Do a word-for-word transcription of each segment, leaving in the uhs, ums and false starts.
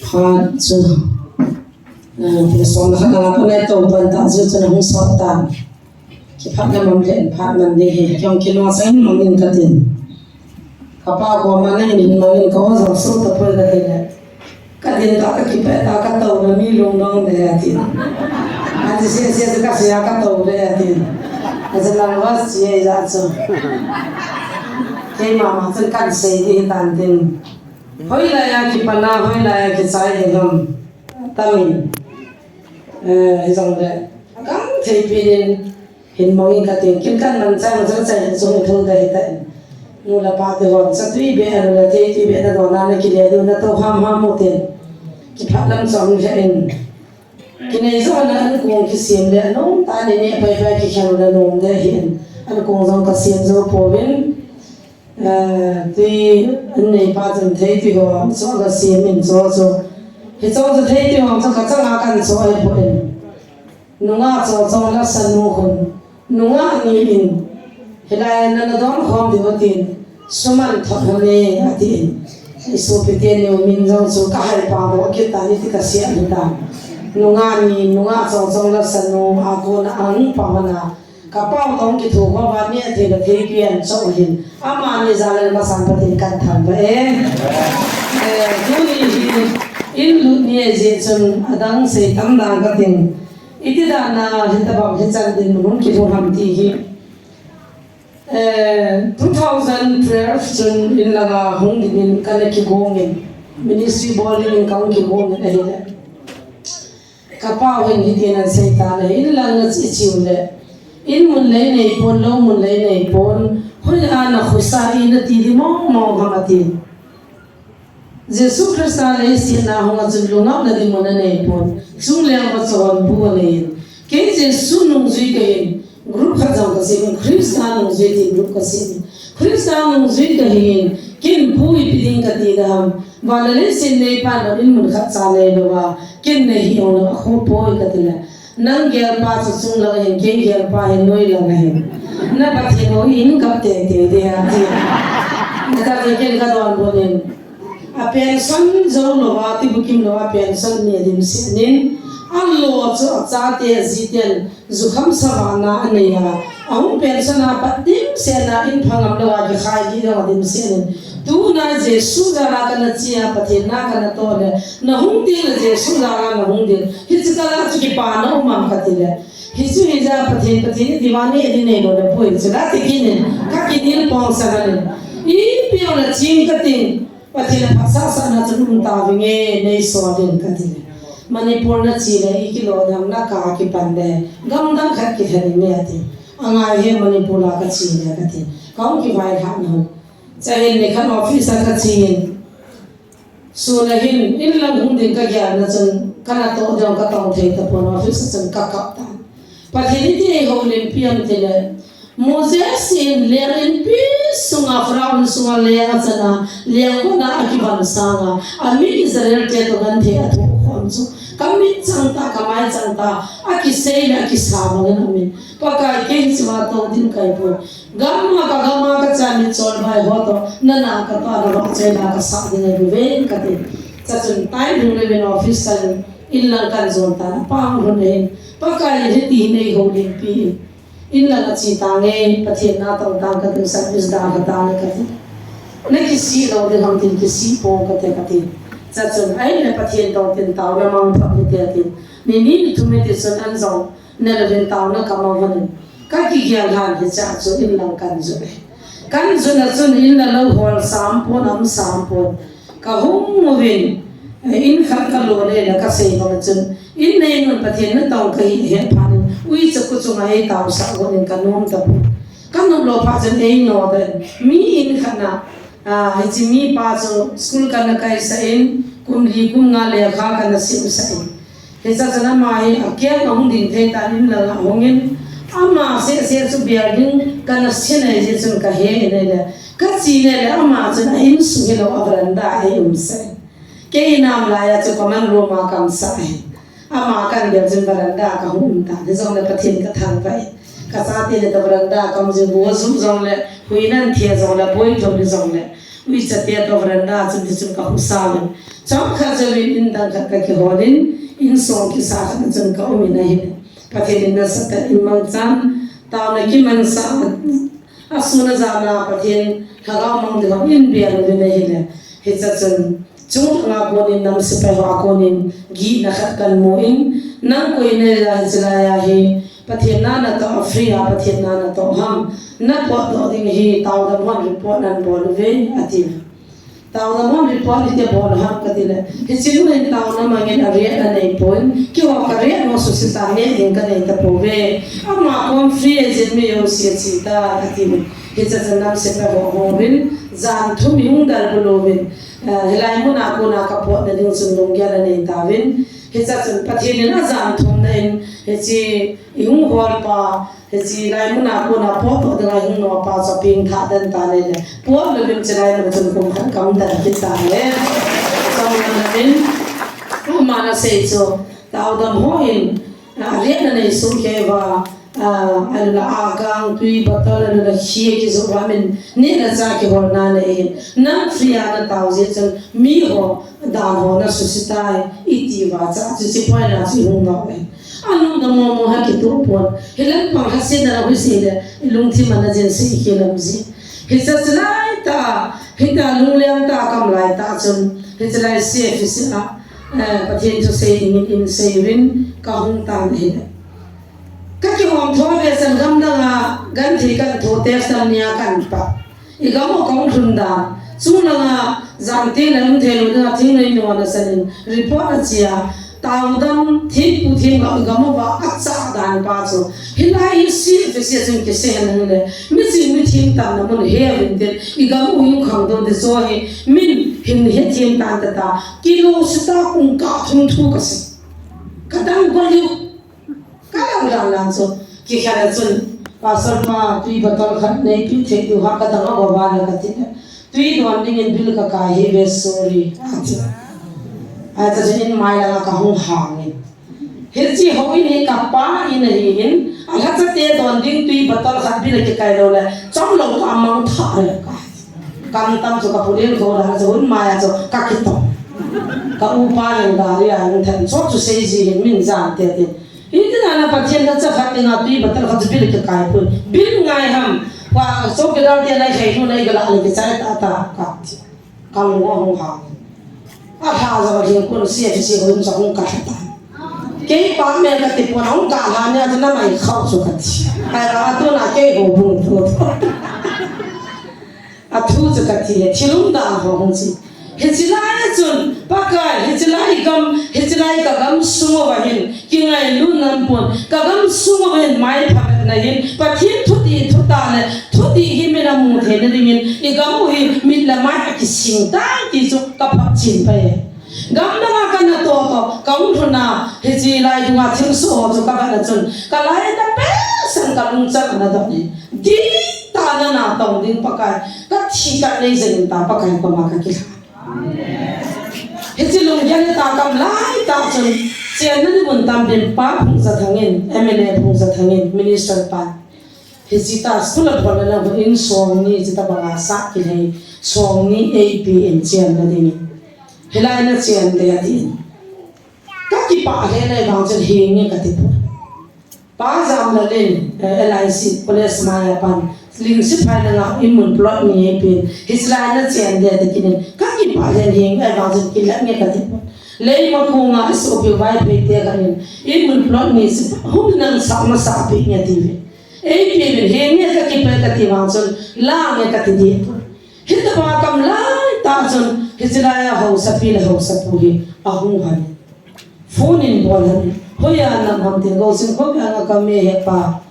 Phat chu, eh, pung som le khat na la ka nai to pan ta chu chu na hung sot tan. Kiphat na mam le phat man de he. Kei jong kei lo sa in mang in ka tin. Ka pa ko ma nei min mang in ka o jong so ta poi ka tin le. Ka din ta ka kipah ta ka to na mi lung dong de a tin. A ti se se ka se a ka to de a tin. A se lang va si e ja chu. Keima ma chun kan sei ding tan tin. Hoilai a kipan a, hoilai a kichai ding ham. Tamin. Eh, hijongle. Kan thei pinin hin mang in ka tin. Kin kan man chang chang chang chung thul dai ta in. Nu le pa te hon sa tui be a nu le thei tui be na don a na kile du na to ham ham mo tin. Kiphat lam chang he in. Kinei jo na an kong kisem le nom ta ni ne pai pai kikhel le nom de hin. An kong jong ka sem jo pouvin. Eh, tui an nei pa chun thei tui ho, chu ka sem in chu chu. Hi chu chu thei tui ho chu ka chang a kan chu ai po in. Nungah chu chu la sa nu hun. Nungah ni in. Hilai na na don khom di tin. Suman thot ho ne a tin. I su pi te ni min jong chu ka hai pa bo ki ta ni ti ka sia ni ta. Nungah ni, nungah chu chu la sa nu a ko na ang pa na. Ka pau tong kithu khom va ni a thei la thei pian cho hin. Ama ni ja le ma sang pa tin kan thang ba e. Eh, tu ni hi in lu ni e je chun adang sei tam dang ka tin. Iti dan a hi ta bang hi chan din mun kithu ham ti hi. Eh, two thousand twelve chun in langa hung dingin ka le kigongin, ministry bol dingin ka hung kigongin ahile. Ka pau hin hitin an sei ta le, in lang na chi chiu le, in mun lei nei pon, lo mun lei nei pon, hoi a na khusa i na ti di mong mong ham a tin. Jesu Christa leiset a hung a chun lungapna ding mun anei pon. Chungleng va chon bu anei in. Kei Jesu nungjui kahin. Group khat jong kasem in. Christa nungjui ti group kasem in. Christa nungjui kahin. Ken bu ipi ding kati dam. Vana leiset neipan in mun khat cha neilou a. Ken nei hi ong lou a kho poi kati le. Nang gelpa chu chunglang ahin, kei gelpa hi noilang ahin. Na Pathen u in gap teitei ding ahi ati. Nata ken ka donbut in. A pension jou louva, tibukim louva pension ni adimset in. Alo chu achate ajiten jukham savahna anei a. Ahung pension a pat dimset na in phangam louva kikhai ding adimset in. Tuna Jesu jal a kana che a, Pathen na kana toh le. Nahung ding le Jesu jal a nahung ding. Hiche kah a chu kipana um am kati le. Hichu hija Pathen, Pathen iti vang nei ding neilou le poi chu la ti kit in. Ka kinel pong sa ka le. Ipi jong le ching kati. Pathen a phatsah sahna chu um tavinge nei so ding kati le. Manipur na che le i kilo dam na ka kipan le. Gam dang khat kilhen in nei ati. Angai he Manipur a ka che le kati. Ka hung kivailhah na ho. Chahin nikhat office a ka che in. Sun a hin, in lang hung ding ka gel na chun, kana toh ding ka tong thei tapon office a chun ka kap tan. Pathen iti eiho limpi am tile, Moses in leng inpi sunga, Pharaoh in sunga leng achan a, leng kona akivan sang a, ami Israel te toh genthei athoh khom chu. Ka mit chang ta, ka mai chang ta, akisei le akisa bang in amin. Pakai kei hichea toh ding kahi poi. Gam a ka gam a ka cha mitchol bai ho toh, nana ka pa na vahchoi na ka sah ding ahi bouve kati. Chachun time hung le vin office chan in lang kan jon tan, apa hung hun in. Pakai hiti hin eiho limpi in. In lang a che tange, Pathen na tong tang kati, service da ka tange kati. Na kisih lou ding ham tin kisih pong kate kati. Chachun, ahile Pathen toh tin taona mang pha hite tin. Ni ni ni thum hiti chun an jong. Nalou vin taona ka mang hon in. Ka kigel han hichea chu in lang kan jot e. Kan jot na chun in la lou hol sam pon, am sam pon. Ka hung uvin, eh, in khat ka lo le la ka sei bang chun. In nei nun Pathen na tong kahi he phan in. Uicha kut chunga ei taosah gon in ka nom tapon. Ka nom lou phat chun ei no den. Mi in khat na Ah, hiche mipa chu school kana kaisah in, kum li kum nga lekha kana simsah in. Hiche chun ama hi akeng a hung ding thei tan in lang a hung in, ama seh seh chu building kana sin ahi jeh chun ka he in ahile. Ka che in ahile ama chun a insung hilou a veranda a ei umsah in. Kei in am lai a chu common room a ka umsah in. Ama kan bel chun veranda a ka hung um tan. Hijongle Pathen ka thangvah e. Ka chate le toh veranda a ka um jing, bu a juh jongle, huinan thia jongle, boi thum jongle. Uicha te toh veranda chun tichun ka husa uvin. Chomkhat jouvin in dang khat ka kihol in, insung kisa khat a chun ka um in ahile, Pathen in nasatah in mangchan, taona kimansah a, asun ajam a Pathen lhagao mang ding hon in bel uvin ahile, hiche chun chunglanga konin nam sepai ho a konin gihna khat kan mu in, nang koi nahia hiche laiya hi Pathen na natoh a free a Pathen na natoh ham, napotdoh ding hi taodam hon report nan bol uve, ati. Taodam hon report iti bol ham katile, hiche nu hin taona mangin a rate anei pon, keiho ka rate ho suse tah neh ding kanei tapouve. Ama kom free agent mi jouse ache tai, ati. Hiche chun nam sepai ho houvin, jan thum ihung dalbul uvin, eh, hilai muna kona kapotna ding chun lunggel anei tauvin. Hiche chun Pathen in ajan thumna in, hiche ihung holpa, hiche lai muna kona potdoh dinga ihung noppa chu apengthah den tan ahile, potlouvin chulai mun chun kum khat kaum den kit tan ahi. Chomlam in, aman asei chu, taodam hon, a, rate nanei sohkei uva, ah, ahilou le akang, tui bottle, ahilou le khi kijoh uva min, neh le chah kiholna nei hin, nang free a natao jeh chun miho dan ho nasuse tai, iti uva chu, chuche point a chu ihung nop e. Alungdam momo ha kitoh pon. Hilam pang lhasetna la huise le, ilungthim ana jin sei kilam ji. Hiche chulai tah, hitia lungleng tah a kaum lai tah chun, hiche lai C F C a, eh, Pathen thusei dingin in seiyuvin kahung tan ahile. Kakihom tho behseh in gam danga genthei kahin tho te, tam nia kahin pah. Igam u kahung lhun dan. Chunglanga jan teng le um theilou dinga thingnoi nu ana sanin report ache a. Taodam thempu themgao igam uva achah dan pa chu. Hilai hi C F C a chun kisei hen le. Miching mitheng tamna mun heuvin tin. Igam u hung khangdon te chu hi. Min hin hethem tan tata. Kilo sita kung kah thum thu kasei. Kadang gol u. Ka lang lang lang chu, kikhel a chun, Pastor pa, tui bottle khat neipe thei diu ham, ka dang a go val a kati le. Tui don dingin bill ka kai hi ve, sorry, ati. Ahi ta chun in mai langa kahung hangin. Hiche houin hi kapa in ahin, alhacha te don ding tui bottle khat bill kikai lou le, chomlou ka mang tha le ka. Kam tam chu ka pulin ko la chu hun mai a chu ka kitong. Ka upa in gari a hung then chu chu sei ji hin min jan te tin. Hiti nana Pathen lhacha khat dinga tui bottle khat chu bill kikai poi. Bill ngai ham. Pa chowkidar te nai khai nu nai gala le kichai tata ka. Ka lung ahung hang. Alha jong hin kun C F C houin chu hung kalha tan. Kei pa me kati pon hung kalha nia chu namai khau chu kati. Ahi ka tuna kei houbung thu. Athu chu kati le, thil umdan ho hung chi. Hiche lai a chun, Pakai, hiche lai gam, hiche lai ka gamsung uva hin, kingailutna um pon, ka gamsung uva hin, maipha vetna hin, Pathen thutih, thutah le, thutih hi min amu theina dingin, igam u hi, mit le mai akising tai ti chu, ka photchen pai e. Gam danga kana toh toh, ka hung lhun a, hiche lai dunga thilsoh ho chu ka vet a chun, ka lai a ka pehseh in ka lungchang ana dong e. Dihtah a natong ding Pakai, ka thi ka nei jing in ta Pakai koma ka kilha. Hiche lunggel hi ta kam lai tah chun, chenna ni mun tam ding pa Phungzathang in, M L A Phungzathang in, minister pa. Hiche ta school a bol na hung in song ni, hiche ta banga sa kilhei, song ni eipe in chenna ding in. Hilai na chen le atin. Ka kipah lheh na ahivang chun henge kati poi. Pa Jamlal in, eh, L I C college maiya pan, ling sepai na nga in mun plot ni eipe in, hiche lai na chen le ati kit in, ka kipah lheh henge ahivang chun kilah nge kati poi. Leimakhong a isopi Vaiphei te khat in, in mun plot ni sepai, hung nang sa masa pi nge ati ve. Eipe in henge ka kipah kati vang chun, la nge kati deh poi. Hitobang kam lai tah chun, hiche lai a haosapi le haosapu hi ahung hon. Phone in bol hon. Hoiya nam ham tin, Gousinkhopi a nga ka me he pa.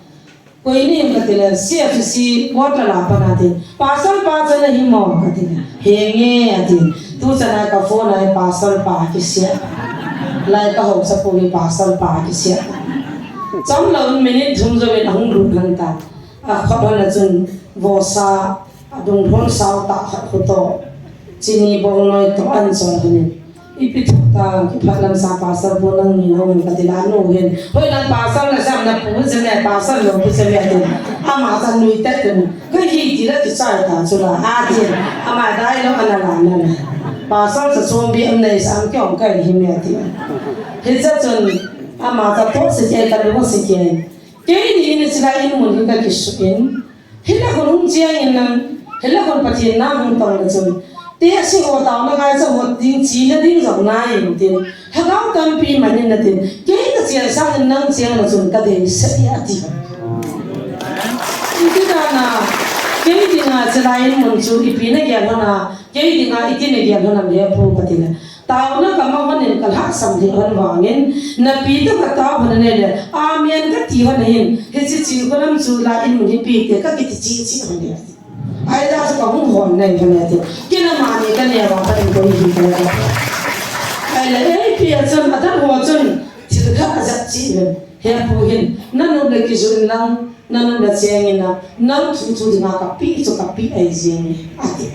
Koi nahim kati le, C F C quarter a pat na tin. Pastor pa chu nahi mo kati le. Henge atin. Tu chan a ka phone a hi pastor pa kisei. Lai ka haosapu hi pastor pa kisei. Chomlou in minute thum jouvin ahung lut hon ta. Akhut hon a chun vohsa, adung lhon sao tah khat khu toh, chini bongnoi toh ahin chol hon in. Ipi thu ta, kiphat lam sa pastor pu nangni na um kati le anu hin. Hoilam pastor na sam na pu chu me, pastor lou pu chu me ati. Ama chan nui tet tu. Ka hi Ti la ti chai ta chu la, a ti, ama dai lo ana la na le. Pastor sa som bi am nei sa am kyong kai hi me ti. Hi cha chun, ama cha to se ke ka lu se ke. Kei ni in sila in mun hi ka ki su in. Hi la khun hung chiang in nang, hi la khun Pathian na hung tong le chun. Te si ho tau na ngai cha ho ding chi na ding zong na in tin. Lhagao tampi man in na tin, kei ka chian sang in nang chiang na chun ka dei sa i a ti. I ti dan a, kei dinga chilai in mun chu ipi na gel hon a, kei dinga iti na gel hon am he pu ka ti le. Tauna ka mang hon in ka lhahsam lheh hon vangin, napi to ka tau hon a nei le, amen ka ti hon a hin, hichi chin ko lam chu la in mun hi pi te ka kiti chi chi hon le. Ai da sa ka hung hon nei ka ne ti. Kei na mani ka ne wa ka ding ko hi ka ne. Ai le ei pi a chun a dan ho chun thil khat a jat chi le. He pu hin na nu le ki jun lang na nu le cheng in na nang thu thu dinga ka pi chu ka pi ai jing a ti.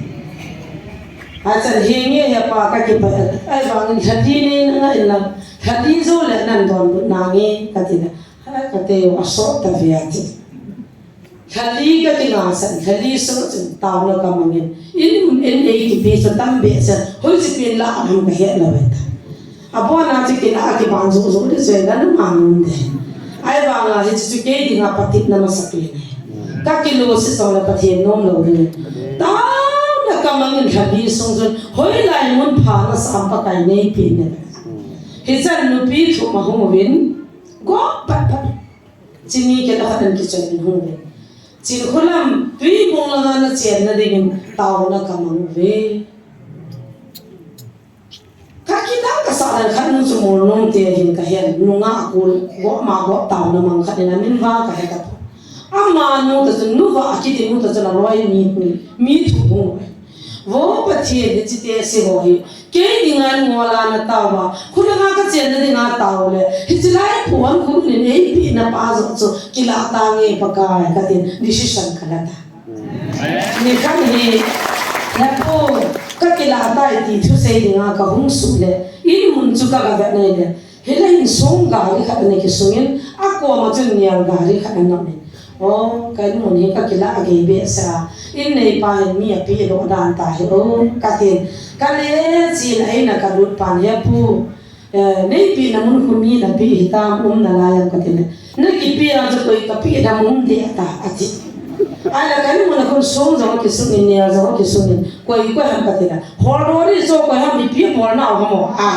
A chan hi nge he pa ka ki pa ai vang in thati ni na in na thati zo le nan don bu na nge ka ti na. Ai ka te a so ta ve a ti. Lhali ka kinga san, lhali sung chun tauna ka mangin. In mun in ei kipi chu tam be san, hoi si pin la a ham ka he la ve ta. A bo na chu kila a ki ban zu zu de zui na nu ma nun de. Ai ba nga hi chu kei dinga patit na ma sa pi ne. Ka kilo si song la Pathian nom lo de. Tauna ka mangin lhali sung chun, hoi lai mun pha na sa am pa kai nei pi ne. Hi chan nupi thu ma hung vin. Go pat pat. Chini ke la khat an kichon in hung ve. Chin kholam tui bung langa na chen na dingin tauna ka mang ve. Ka kidang ka sa dan khat nu chu mol nung te hin ka hen nunga a kul go ma go tauna mang khat in a min va ka he ka. Ama nu ta chu nu va a kiti nu ta chu la loi mi mi mi thu hung ve. Vo Pathian, hichi te si ho hi kei dinga ngol a na tau a, khulanga ka chenna dinga tau le, hichi lai phuan khu nin ei pi na pa zo chu kila ta nge Pakai ka tin decision ka la ta. Ni khan hi na pu ka kila ta i ti thu sei dinga ka hung su le, in mun chu ka ga ve nei le, Hilai in song gari khat ana kisungin, a koma chun nial gari khat ana umin. O, ka in mun hi ka kila a gei behseh a. In neipa hin mi a pi lo dan ta hi o, ka tin. Ka le chin a in a ka lut pan hi a pu. Eh, neipi na mun khu mi na pi hi tam um na lai am ka tin. Na kipi a chu koi ka pi na mun de ta a ti. Ai la ka in mun a khun song jong kisungin, nial jong kisungin. Koi, koi ham ka ti la. Hol do ri so koi ham ipi bol nau ham o. A.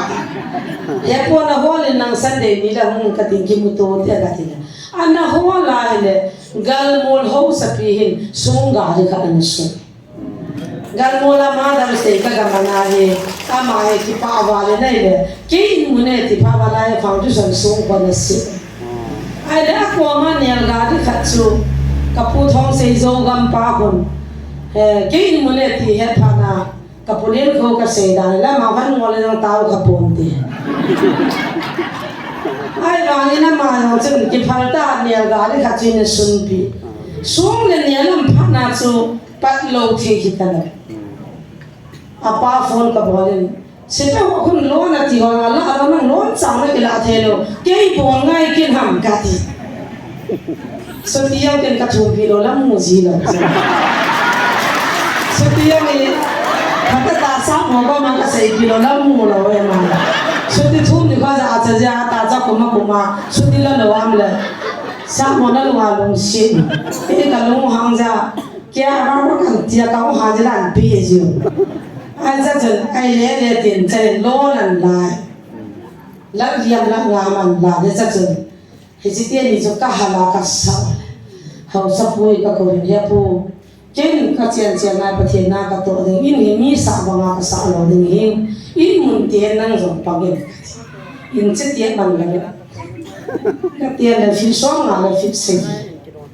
He po na hol in nang Sunday ni la hung ka tin kimu to te ka ti la. Ana hol a le galmol ho sa pi hin sung gari khat ana sung. Galmol a Mother's Day ka gam ana hi. Ama hi kipa va le nai le. Kei in mu ne ti pa va la he foundation sung ko na si. Ai le a koma nial gari khat chu ka pu Thong Sei Zo gam pa hun. Eh, kei in mu ne ti he pha na. Ka pu len ko ka sei dan la ma van ngol le nang tau ka pon ti. Ai vang in ama jong chun kiphal ta nial gari khat chu in sun pi. Sung le nial lam pha na chu pat lo thei hi ta lo. A pa phone ka bol in. Sita ho khun loan a ti ho la la nang loan chang na kila thei lo. Kei bol ngai kin ham ka ti. Suti jong ken ka thum pi lo lam mu ji lo. Suti jong ni, ka ta ta sa mo ko ma ka sei pi lo lam mu lo e ma. Suti thum ni ka ja a cha ja ta cha kuma kuma. Suti la lo am le. Sa mo na lo a lung si. Ke ka lung hang ja. Ke a ba ko kan tia ka hang ja lan pi ji. An sa chun ai le le tin cha lo nan lai. Lak liam lak ngam an la le sa chun. Hichi te ni chu ka hala ka sa. Hausa pu hi ka kou in he pu. Ken ka chian chian nai Pathian na ka toh ding in hi mi sa banga ka sa lo ding hi. In mun te nang jong pang in. In chi te man la. Ka te la fil som nga la fil sei.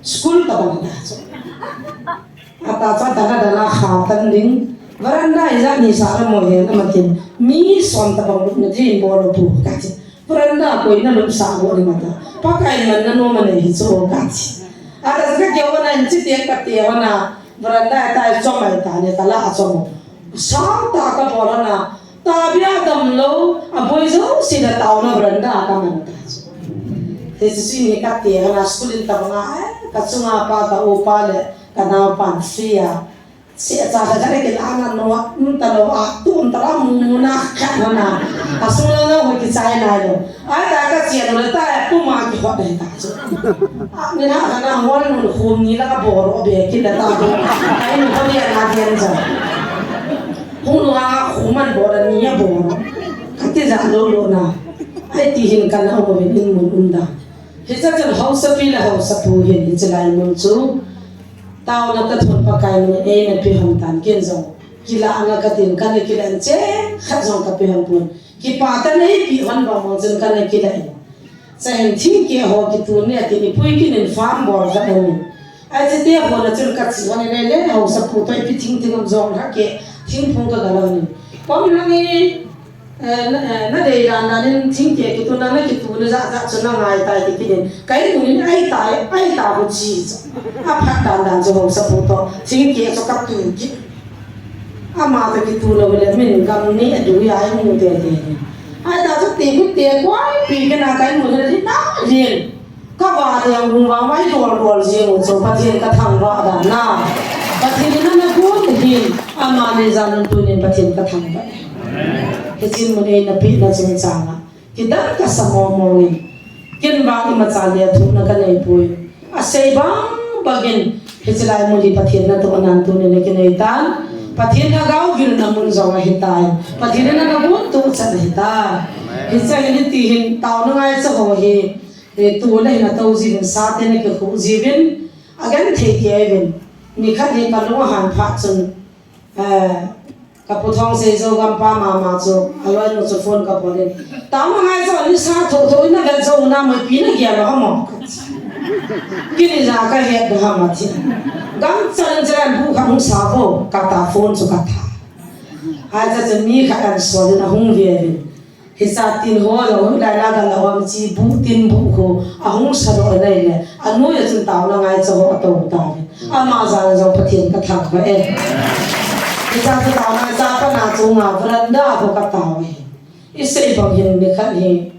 School ka bang da chu. Ata cha dana dana kha tan ding. Veranda ija ni sa la mo he na matin. Mi som ta bang na thei bol pu ka chi. Veranda koi na lum sa go ni mata. Pakai man na no ma nei hi chu ka chi. Ata sa ka ke wa na in chi te ka te wa na. Veranda ta chom ai ta ne ta la a chom. Sa ta ka bol na. Ta bia dam lo. A boi jo si da tau na veranda ka man ta. Te si ni ka te na school in ta nga. Ka chunga pa ka u pa le. Ka naopan sia. Sia cha cha cha ke la na no, um ta lo a, tu um ta la mu mu na, khat na na. A sung la lo ki chai na lo. Ai ta ka chia lo ta, tu ma ki hot dai ta chu. A, ni na ka na hol nu khum ni la ka bo ro be ki la ta. Ai nu ko ni a na dian cha. Hung nu a khum man bo la ni a bo ro. Ka ti ja lo lo na. Ai ti hin ka na o be in mun um da. Hicha chun hausapi le hausapu hin hiche lai mun chu taona ka thon Pakai nu eina pe hon tan ken jong. Kila anga ka tin kana kila in che khat jong ka pe hon pon. Kipa ka nei pi hon bang bang chun kana kila in. Cha hin thingkeh ho kitun ne tin ipui kin in farm bol ka en. Ai che te ho na chun ka chi hon le le hausapu to ipi thing thing am jong ha ke thingphung ka ga lo ni. Pom lang i Eh, na, eh, na dei dan dan in thingkeh kituna, na kituna ja ja chu na ngai tai ti kidin. Kai nu in ai tai, ai ta hu chi chu. A phat dan dan chu hausapu to. Thingkeh chu ka tu ki. Ama to kitu lo le min gam ni a du ya ai mu te te ni. Ai ta chu ti hu te koi pi ke na kai mu le na din. Ka va liang lung vang vai dol dol jing u chu Pathen ka thangvah dan na. Pathen in ana gun hin, amani jan in tunin Pathen ka thangvah e. Hiche mun eina pehna chungchang a. Kidang kasa mong mong in. Ken vang imacha lethuhna ka nei poi. Asei bang bang in. Hiche lai mun hi Pathen natoh nan tunin kinei tan. Pathen lhagao vilna mun jong ahi tai. Pathen in ana gun tuchan ahi tai. Hiche hi niti hin taona ngaicha ho hi. Eh, tu le hin ato jiuvin, sa te na kikhu jiuvin, agenthei kei uvin. Nikhat hi ka lung ahan phat chun, eh, ka pu Thongsei Zogam pa mama chu, aloinu chu phone ka bol in. Taona ngaicha ho, nisa tho tho in na vet jou na, moipi na gel lou ham? Kini ja ka het lou ham ati. Gangchal in chule bu khat hung sa vo, kata phone chu katha. Acha chu mi khat ahin sol in ahung ve uvin. Hicha tin ho jong, hilai la ka la om chi, bu tin bu ho, ahung sa doh nai le, anoiya chun taona ngaicha ho ato tauve. Ama jal a jong Pathen ka thangvah e. Hicha chu taona ngaicha pana chunga veranda ho ka tao e. Isei bang hin nikhat hi,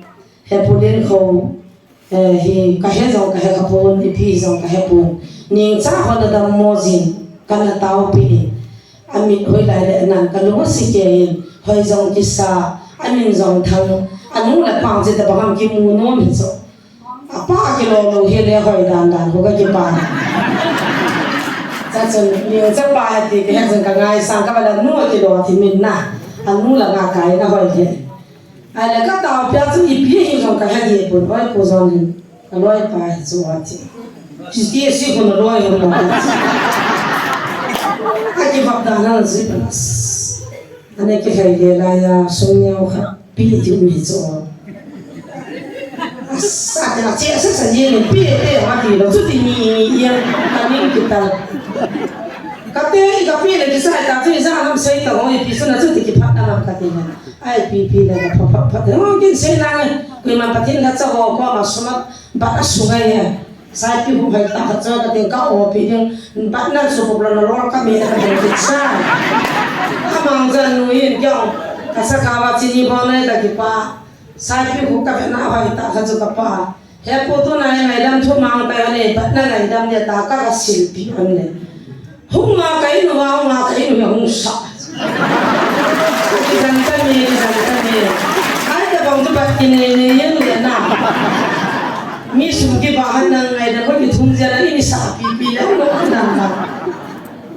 he pu Lenkho, Eh, hi ka he jong ka he kha pon, ipi jong ka he pon. Ningcha hon adammo jin, kana taopi in. Amit hoilai le anan, ka lung ase kei in, hoi jong kisa, amin jong thang, anu le pang che tabang ham kimu nom hi chu. Apa kilo lou hi le hoi dan dan, ho ka kipa. Cha chun, ningcha pa he ti, ka he jong ka ngaisang, ka ba la nu kilo thi min na, anu la nga kai na hoi le. Ahile ka taopia chu ipi hi jong ka he deh pon, oi, Pu John hin, ka loipa hi chu ati. Chuti a si kon a loi hon lou ati. Ka kivap dan a ji pa na. Ane kihei le laiya sum neo khat pe ding hi chu. Asa te na che sa sa ye le pe te ma ti lou chuti ni ni ye ka ning kita. Ka te i ka pe le kisa ta chu i ja lam sei ta ho ipi chu na chuti kiphat na lam ka ti na. Ai, pi, pi, le, le, pha, pha, pha, le, oh, kin sei na nge, koima Pathen lhacha ho, koma sum a, bat a sunga nge. Saipi hu hai ta, cha ka tin ka o pi ding, bat na su pop la na lol ka me na ka tin ki cha. Amang jan nu in kyong, ka sa ka wa chini bo na ka ki pa. Saipi hu ka na hai ta, ka chu ka pa. He pu, tuna hi ngaidam thu mang tai ane, patna ngaidam le ta ka, ka silpi ane. Hung nga ka in, hung nga ka in, hung sa. Kijan ta me, kijan ta me. Ai ta bang tu pat kine ne yen le na. Mi sum kiba han na ngaidam ko kithum jia la in sa pi pi la no dan ta.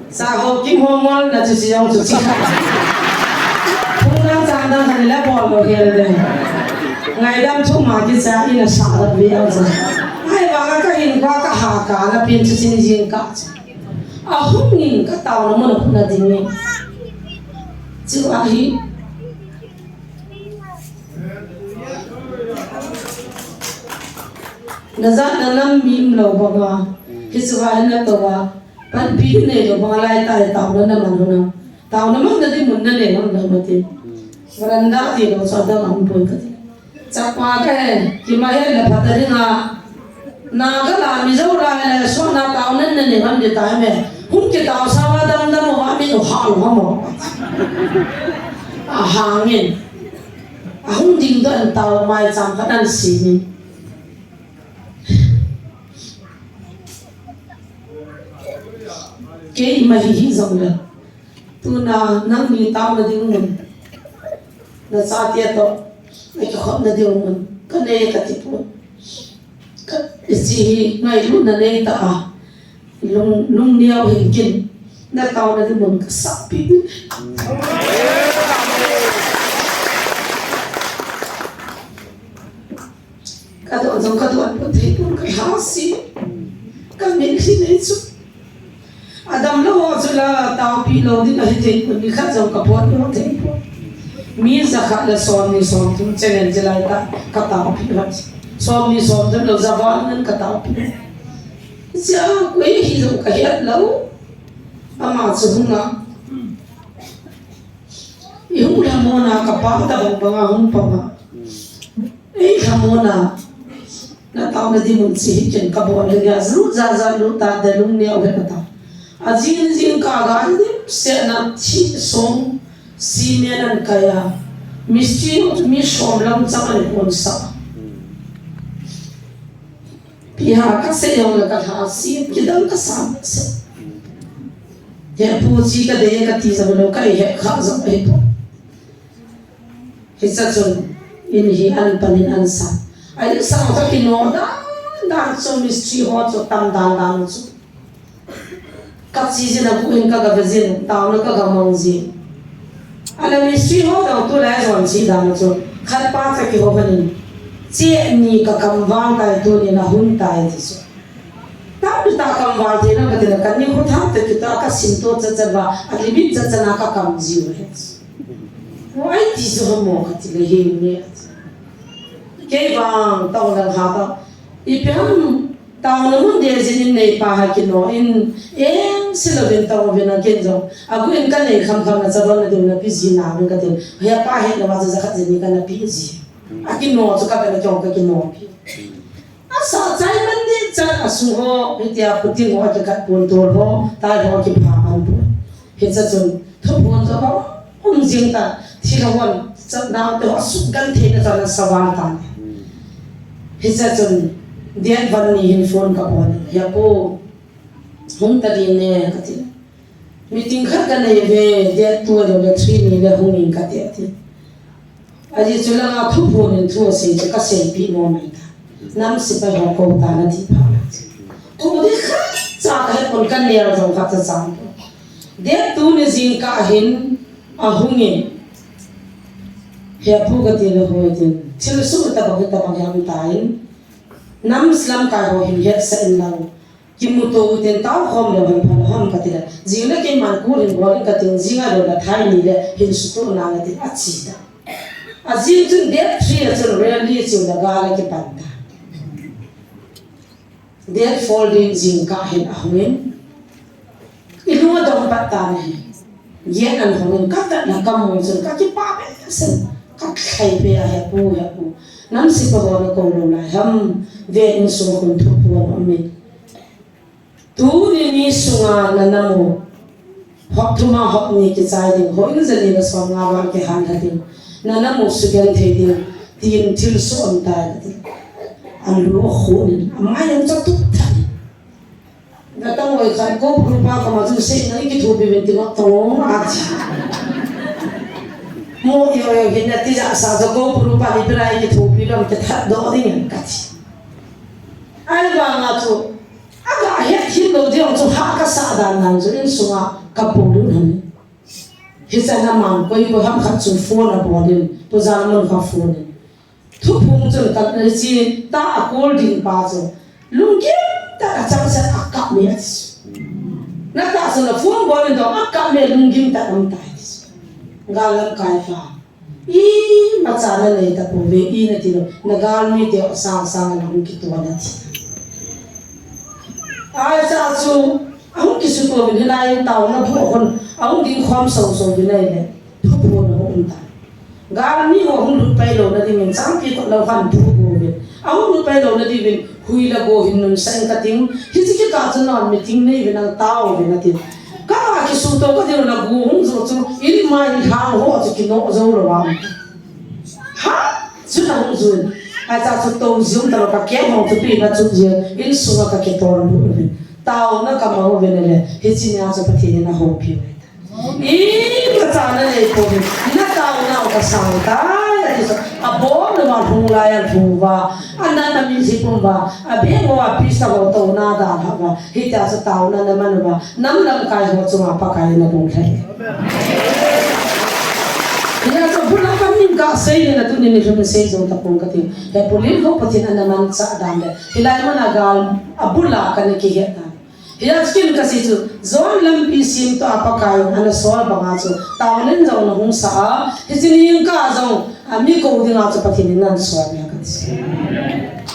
Sa ho kim ho ngol na chu si jong chu si. Phung dang chang dang han la bol lo hel de. Ngaidam thu ma kicha in a sa la bi a sa. Ai ba ka hin ba ka ha ka la pin chu sin jing ka. Ahung in ka taona mun a phun a ding in. Chu ahi. Na jat na nam mi um lou banga. Hichu va hin na to va. Panpi nei lou banga lai ta le taona na man hona. Taona man na ding mun na nei man na ma ti. Veranda ti lou sa da man poi ka ti. Chapa ka he, kima he le phatah ding a. Na ka la Mizo la le so na taona na nei man di ta me. Hung ki tao sa va dam dam va mi o ha lo ha mo. A hangin. Ahung ding doh in tao mai cham khat an si ni. Keima hi hijong le, tuna nangni taona ding mun, nachate toh nakikhopna ding mun kanei kati poi. Ka, hiche hi ngailutna neitah a, lung, lungneo hin kin, nataona ding mun kasahpeh. Kadon jong kadon pon thei pon, kalhase. Kamitlhi nei chu. Adamlou ho chu la taopeh lou ding ahi thei pon, nikhat jong kapot lou thei pon. Mi jakhat le somni somthum channel chilai tah kataopeh lou. Somni somthum lou, javal ngen kataopeh. Hichea koi hijong kahet lou. Ama chu hung a, ihung lhamon a kapa tabang banga hung pang a. Ei lhamon a, nataona ding mun hiche hi ken kabol ding ahi, lut jat jat lut tante, lungneo hih kata. Ajing jingkah a ga dimset na thih song cement ahin kai a, mistri mi som lam chang ahin konsah. Ipi ham kasei jongle kalhase, kidang kasa behseh. Hepu, hiche kadei e kati jong lou, ka ihet kha jong ahipoi. Hichea chun in hi ahin pan in ahin sa. Ahin sa toh kino dan dan chu, mistri ho chu tam dan dan chu. Kache jin, agu in kagave jin, taona kagamang jin. Ahile mistri ho jong tulai jon che dan chu, khatpa cha kihou lhonin, cheh ni kakam val tai, tunin ahung tai ti chu. Tamtah kam val thei lou kati le, kanikho thah toh kitah a kasim to chat chat uva, alimit chat chat a kakam jiu ahi. Oi, ti chu ham mo kati le, henge. Kei vang taona lhah ta. Ipi ham, taona mun deh jin in neipa ha kino in, engse louvin taovin a ken jong. Agu in kanei kham kham na chabon na ding na pe ji nauvin kati. Hepa hetlouva chu jakhat jini kana pe ji. Akino chu kave le jong kakino pi. Asah chai man ding chan, asung ho, hitia puting ho, akikat pon, tol ho, tai ho, kipha man pon. Hichea chun, thuphon chu aum jing tan, thilha hon, chatnau te ho, asuk genthei na chan, asa val tan. Hichea chun, date one ni hin phone kabol in, Hepu, hung ta ding e, kati. Meeting khat kanei uve, date two ahilou le three ni le hung in kati, ati. Ajeh chu langa thuphon in thu asei chu kaseipeh nom ahi ta. Nam sepai ho kou tan ati phat. Kou ding khatcha kahet pon, kanel jong khatcha chang pon. Date two ni jingkah hin ahung in. Hepu kati le hoi tin. Thilsoh tabang tabang jong um tan. Nam lamkai ho hin hetsah in lang. Kimuto uten tao khom leu hen phalou ham kati le. Jing le keiman call hin bol in kati, jing ahilou le thai ni le hin suto nange tin ache ta. Ajing chun date three a chun rally chu le gal akipan ta. Date four ding jingkah hin ahung in. Ilung adong pat tan ahi. Gate ahung in kavet na kamu chun kakipah behseh. Kalhai peh a, Hepu, Hepu. Nam sepai ho nakou lou lai ham. Ve, insung khun thuphon aum in. Tuni ni sunga na nam u hop thum a hop ni kichai ding, houin jani le somnga val kihal lha ding, na nam u sugenthei ding, tin thilsoh aum tai kati. Alu akhun in, amai jong chu atup tah in. Natong oi khat, Gopru pa koma chun sei nang ikithopi uvin ti, natong ati. Mo yo yo hin nati jahsa chu Gopru pa ni pira ikithopi lou, kithat doh ding in kati. Ahivanga chu, aga het hih lou ding chu ha kasah dan dan chu insunga kapolut lhon in. Hichea man koi koi ham khat chu phone abol in, Pu Jalmon kha phone in. Thuphon chun ka, hiche tah a call ding pa chu lunggim tah a changseh a kap me ati chu. Natahsan a phone bol in dong a kap me lunggim tah a um tai ati chu. Gal lamkai pa. Imacha nanei tapouve, i nati lou, nagalmi te asang sang a nahung kitoh nati. Acha chu, ahung kisuto uvin hilai in taona bu ahung, ahung ding khom so so uvin ahile, thuphon ahung um tan. Galmi ho hung lut pai louna dingin, Changpi kot lou khan thu uvin. Ahung lut pai louna dingin, Hui le go hin nunsa in kating, hiche kikah chun non meeting nei uvin nang tao uvin atin. Ka kisuto kading na go hung jo chu, in mai lhang ho chu kino jou lou a. Ha? Chu nahung jun. Acha chu to jum ta ka ke hong chu pi na chu je in sunga ka ke tor bu ve. Tauna ka ma ve le le. Hichi nia chu Pathen in ahoupi ve. Imacha nanei pouve. Na tauna ka sang tai, ati chu. Abon na va hung lai a hung va. Ana na mi ji pum va. Abeng va pi sa va to na da ha va. Hitia chu tauna na man va. Nam lamkai ho chunga Pakai na lunglhai. Hia chu bula ka min ka sei ni na tuni ni lhum sei jong ta pong kati. He pulin ho Pathen ana manchah dan le. Hilai mana gal abula ka ni kihet dan. Hia chu kin ka sei chu, John lampi simtoh a Pakai in ana sol banga chu, taonin jong na hung sa a, hichi ning ka jong, a mi ko dinga chu Pathen in nan sol nia kati.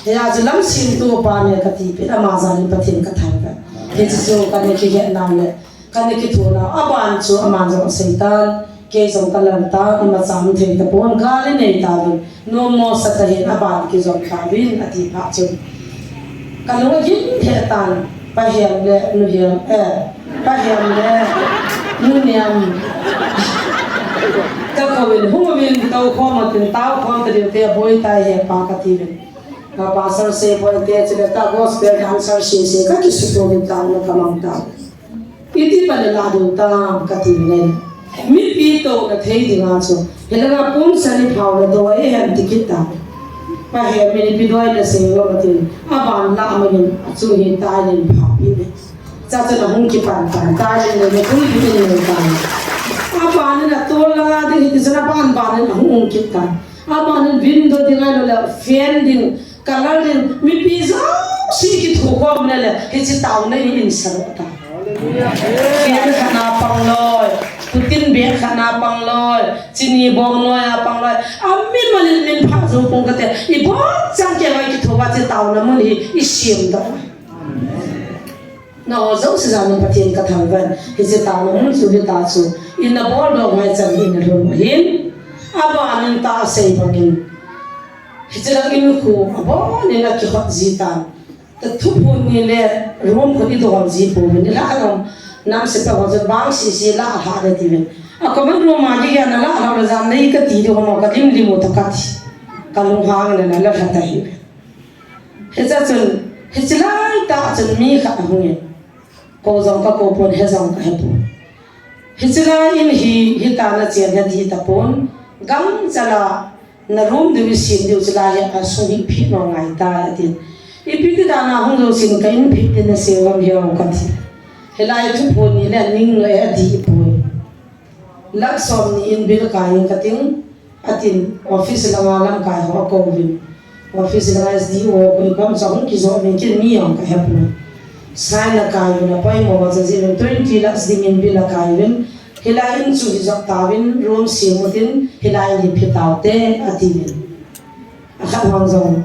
Hia chu lam simtoh pa nia kati, pi ama jal in Pathen ka thangvah. Hichi chu ka ni kihet nau le, ka ni kithu nau, aban chu ama jong asei tan. Kei jong ka lal ta, imacha um thei tapon, gal inei tauvin, nommo sa tahin aban kijom tauvin, ati phat chun. Ka lung agim lheh tan, Pa Hiam le Nu Hiam, eh, Pa Hiam le Nu Niam. Ka kouvin, hung uvin, tou khom utin, tao khom tading te, aboi tai he pa kati uvin. Ka pastor sei boi te, chule ta gospel dancer sei sei, ka kisuto uvin taona ka mang ta. Iti pa le la ding tam kati le. Mipi touna thei dinga chu. Hilanga pum sani phau le doi e hem ti kit ta. Pa he mi ni pi doi le sei lo kati. Aban la ma ni a chu hi tai len pha pi le. Cha cha na hung kipan pan tai len le tui pi le tai. Aban na to la ding hi ti cha na ban ban na hung kit ta. Aban in window ding a lo le fan ding. Ka lal in mipi jouse kithukhom le le, hichi taona in sa ta. Hallelujah. Fan khat na pang loi, putin bag khat na pang loi, chini bong loi a pang loi. Ami malin min pha jo pung kate, i bong chang ke mai kithuva chi taona mun hi i sim da. Na ho jouse jal in Pathen ka thangvah, hichi taona mun chu hita chu, i na bol doh ngai chan in a lhung ahin, aban in ta sei bangin. Hichi lang in khu, abon in a kihot ji tan. Ta thuphon ni le room khu i dol ji pouvin, i la alom, nam se pa ho jal bang si si la ha le ti uvin. A common room a ki ya na la ha le jan nei kati ding ho ka lim lim u ta kati. Ka lunghang le na la la ta hi. Hicha chun, hichi lai ta chun mi khat ahung in. Ko jong ka ko pon, he jong ka he pon. Hichi lai in hi, hita na chen na di ta pon. Gangchal a na room diu i sim diu chulai hi a sung hi phi no ngai ta atin. Ipi ti dan a hung jou sin ka in phi ti na se lam hi o kati. Hilai thuphon ni le ning le a di poi. Lakh som ni in bill kai in kating, atin office langa lamkai ho akouvin. Office langa S D O koi kam cha hung kijou min kin mi jong ka hepon. Sign akai uvin apoimo va cha jin twenty lakhs ding in bill akai uvin. Hilai in chu hi jop tauvin room sem utin hilai in hi phi taute atiuvin. Akhat hon jong.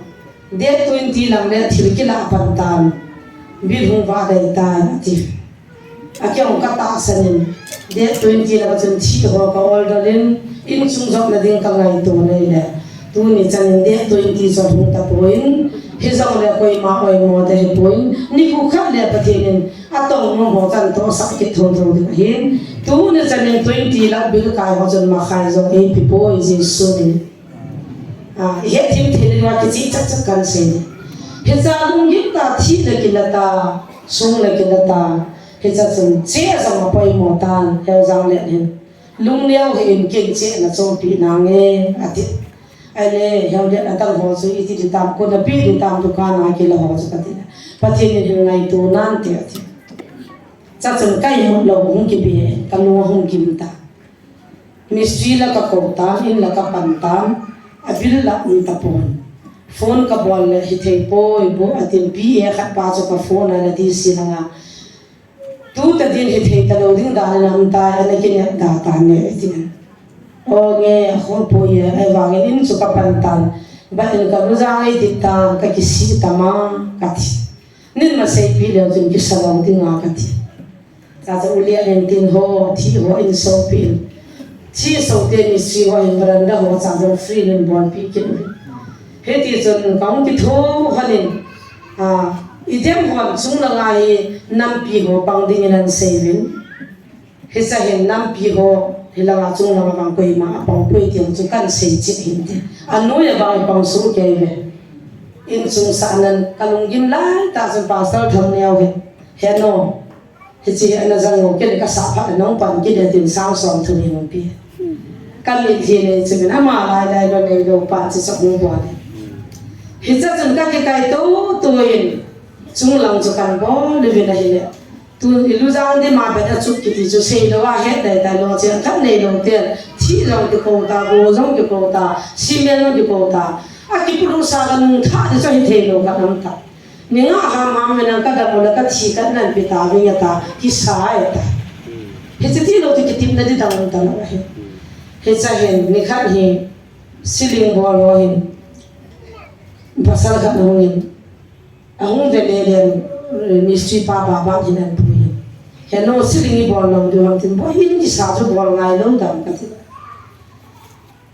Date twenty lang le thil kila pan tan. Bill hung va dai tan ati. Akeng ka tahsan in. Date twenty lang chun thil ho ka order in, in chung jop na ding ka ngaito nei le. Tuni chan in date twenty jong hung tapon. Hijong le koima oimo te hipon. Nikho khat le Pathen in atong nom ho kan tohsah kit thotho ding ahin. Tuni chan in twenty lang bill kai ho chun makhai jong eipe poi Jesu min. A, i hethem thei le lua kichih chat chat kan sei. Hicha lunggim ta, thi le kila ta, sung le kila ta. Hicha chun che jong apoimo tan, heu jang le hin. Lungneo hih in kin chehna chompi nange, ati. Ahile, heu le adang ho chu iti di tam, ko na pi di tam dukan a kila ho chu kati. Pathen in hin ngaito nante ati. Cha chun ka imut lou hung kibe, ka lung hung gim ta. Mistri la ka kou tan, in la ka pan tan, a bill la um tapon. Phone ka bol le hithei poi bu atin P A khat pa chu ka phone a la D C langa. Tu ta din hithei talou ding dan in um tai, ana kinep da tan ne atin. O nge, a khol poi e, ahivangin in chu ka pan tan. Ba in ka lu jang ei dit tan, ka kisih tama, kati. Nin ma seipi leu chun kisa lou dinga kati. Cha cha u le nen tin ho, thi ho in sopi in. Thi so te ni si ho in veranda ho cha cha free nin bolpi kin. Hiti chun ka hung kithu hon in, a, i dem hon chung langa hi nampi ho pang ding in an sei uvin. Hicha hin nampi ho, hilanga chung langa vang koima apang poi ti chu kan sei cheh hinte. Anoi a vang pang su kei ve. Insung sahnan kalunggim laitah chun Pastor Thanneo hin, "Heno, hiche hi ana jang u, kei le kasah phat le nang pan kit le," tin sang som thum hin hung pe. Ka mitlhi nei chu min ama lai lai lou, neilou pa chu chu hung bol e. Hiche chun ka kikai tou tou in, chunglang chu kan bol le vin ahile. Tun i lujang dima bet a chuk kiti chu seilou a het dai tai lou, chen khat neilou ten, thi jong kikou ta, go jong kikou ta, cement jong kikou ta. A kipulu sa ka nung tha di chu hithei lou ka nam ta. Ni nga ham ham me nang ka dam u le ka thi ka nan pi ta, mi nga ta, kisa e ta. Hiche tilou ti kitepna di dang ta lou ahi. Hiche hin, nikhat hi, ceiling bol ho hin, pasal khat hung in, ahung ve le le, eh, mistri pa, pa, pa, hin an pu hin. "Heno, ceiling i bol lou diu ham?" tin, "Boi, in kisa chu bol ngai lou dam," ka ti.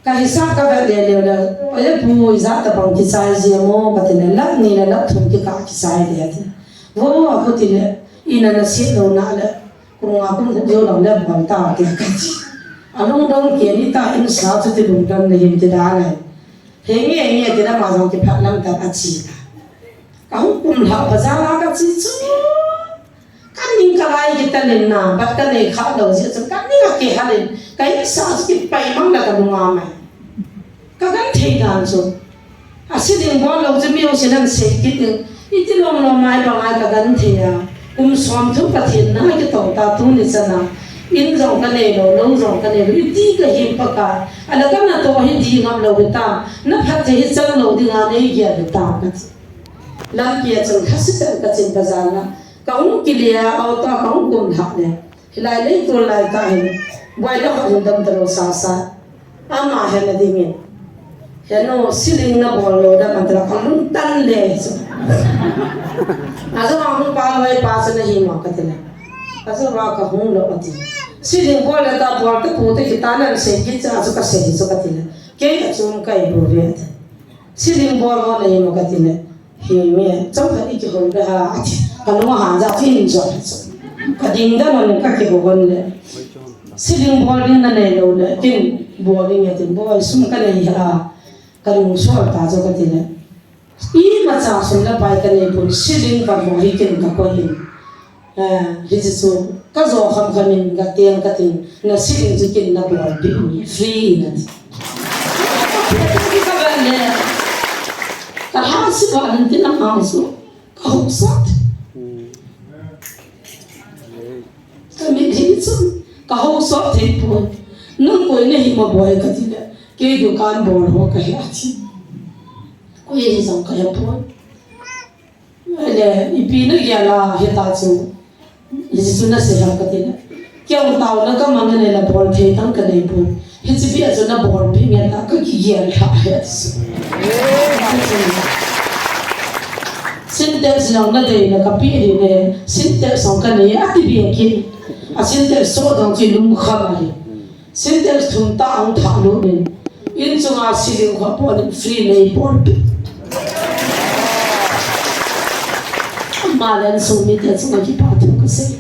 Ka hisap ka ve le le le, "Oi, pu, ijat tabang kichai ji mo?" ka ti le, "Lakh ni le lakh thum kikah kichai," ti a ti. "Vo," a ka ti le, "Ina na siat lou na le, kum nga kum gup jou lang le bol ta," ti a ka ti. "Alungdong kei in, ita in sa chu ti lungdon na him ti dan e. Henge, henge, ti le ama jong kiphat lam tan a chi ta. Ka hung kum lhah bazar a ka chi chu. Ka ning ka lai kit ta nin na, bat ka nei kha lou jeh chun ka ning a kihal in, ka in sa chu kipai mang le ka nung a mai. Ka genthei dan chu. A ceiling bol lou chu mi jousen an sei kit in. Iti lom lom mai bang a ka genthei a. Kum som thum Pathen na kitong ta tuni chan a. In jong ka nei lou, lou jong ka nei lou. Iti ka him Pakai. Ala ka natoh hi ding ngam lou hi ta. Na phatthei hi chang lou ding a nei gel hi ta ka ti. Lampi a chun kha sita ka chin bazar na. Ka hung kile a, auto a ka hung kum lhah le. Hilai lei tol lai ka hin. Boi la ka hin dam ta lou sa sa. Ama hin a ding in. "Heno, ceiling na bol lou dam a," ti le ka lung tan le chu. "Ajou a hung pa loi pa chu na hi mo?" ka ti le. "Ajou a ka hung lou," a ti. "Ceiling bol le ta bol ta pu te kita nan sei kit cha chu ka sei chu," ka ti le. "Kei ka chom kai bou ve," a ti. "Ceiling bol ho na hi mo?" ka ti le. "Hi nge, chomkhat i kihou ve ha," a ti. Ka lung a han ja chu in jot chu. Ka ding dan a ka kihou hon le. "Ceiling bol ding na nei lou le, kin bol ding," a ti. "Boi, sum ka nei ha," ka lung sol ta chu ka ti le. "Imacha sum le pai ka nei pon, ceiling ka bol hi kin ka koi in." Eh, hiche chu, ka jo kham kham in, ka teng ka tin, "Na ceiling chu kin na bol pi in, free in," a ti. Ka phe tu ki ka ban le, ka hang si ba nan tin a hang su, ka hou sot. Ka mitlhi chu, ka hou sot thei pon. "Nang koi na hi mo boi?" ka ti le, "Kei dukan bol ho ka hi," a ti. "Koi hi jong ka hi pon." Ahile, "Ipi na gel a hita chu, hiche chu na sei ham?" ka ti le. "Kei taona ka mang le na bol thei tang ka nei pon. Hiche bia chu na bol pi nge ta ka kigel lha he," a ti chu. "Sintex jong na dei na ka pi di ne, Sintex jong ka nei," a ti bia ki. A Sintex so jong chu lung kha mai. Sintex thum ta hung thah lut in, in chunga ceiling ho pon in free nei pon pi. Ama le insung mite chunga kipa thu ka sei.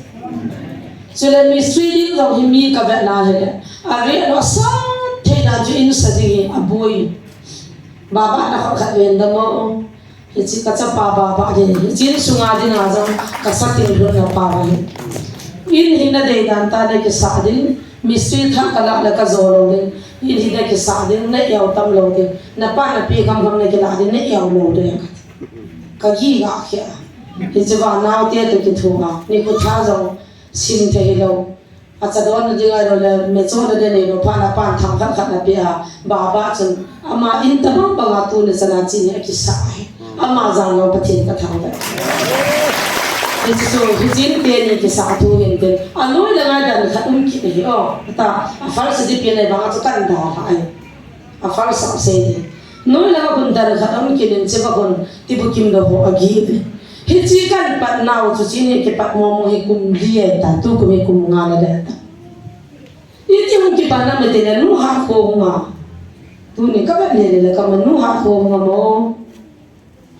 Chule mistri ding jong hi mi ka vet na hile, a vet lou a sat thei dan chu in sa ding hi a boi. Baba na khat khat ven dam o. Hiche ka chapa Baba hi, hiche insunga dinga jong ka sa ting lhun na pa hi. In hi na dei dan ta na kisa ding, mistri thah ka lah le ka jo lou ding. In hi na kisa ding, na eo tam lou ding. Na pa na pi kham kham na kila ding, na eo lou ding. Ka gi ga khia. Hiche va nau te tu ki thu a. Ni ku tha jong sim thei lou. A cha don na ding ai lou le, me cho na de nei lou, pa na pan thang khat khat na pe a, Baba chun, ama in tabang bang a tuni chan a chini a kisa ahi. Ama jang lou Pathen ka thangvah. Hiche chu, hiche in teni kisa thu hin tin. A noi le ngai dan khat um kit ahi o. Ta, a fal sa di pi nei bang a chu kan da ha ai. A fal sa sei di. Noi le ngai kun dan khat um kit in che ba kun, ti bu kim do ho a gi. Hiche kan pat nau chu chini kipat mo mo hi kum li ai ta, tu kum hi kum nga na le ta. Iti hung kipan na me te le nu ha kho hung a. Tuni ka ba le le ka ma nu ha kho hung a mo.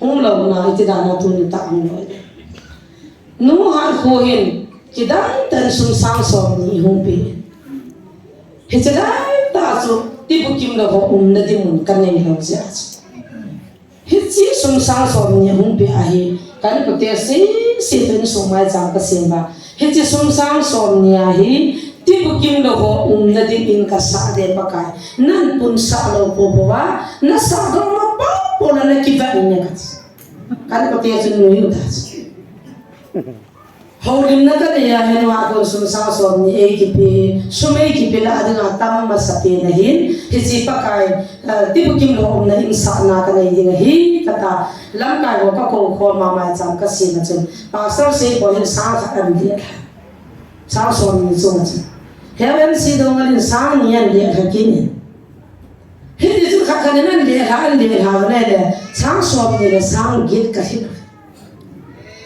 Hung lou na iti dan a tuni ta hung lou. Nu ha kho hin kidang tan sum sang som ni hung pi. Hiche lai ta chu ti bu kim lou ho um na di mun ka nei lou jeh a chu. Hi Hiche sum sang som ni hung peh ahi, ka inkote sese tun sum maicham ka sem uva. Hiche sum sang som ni ahi, tibukim lou ho umna dingin ka sah de Pakai. Nan pun sah lou poupou va, na sah doh ma poupou la na kivat in kati. Ka inkote chun nui u ta chu. Houlimna ka nei a hin, hua kon sum sang som ni ei kipe, sum ei kipe na a dinga tam masapen ahin, hiche Pakai, eh, tibukim lou umna in sahna ka nei ding ahi, kata lamkai ho ka kou khom a maicham ka sem a chun. Pastor Seiboi hin sang khat ahin leh. Sang som ni chunga chun. Heo M C Doungel in sang ni ahin leh kha kit in. Hiti chun khat khat in ahin leh kha, ahin leh kha, le le, sang som ni le sang get ka hi.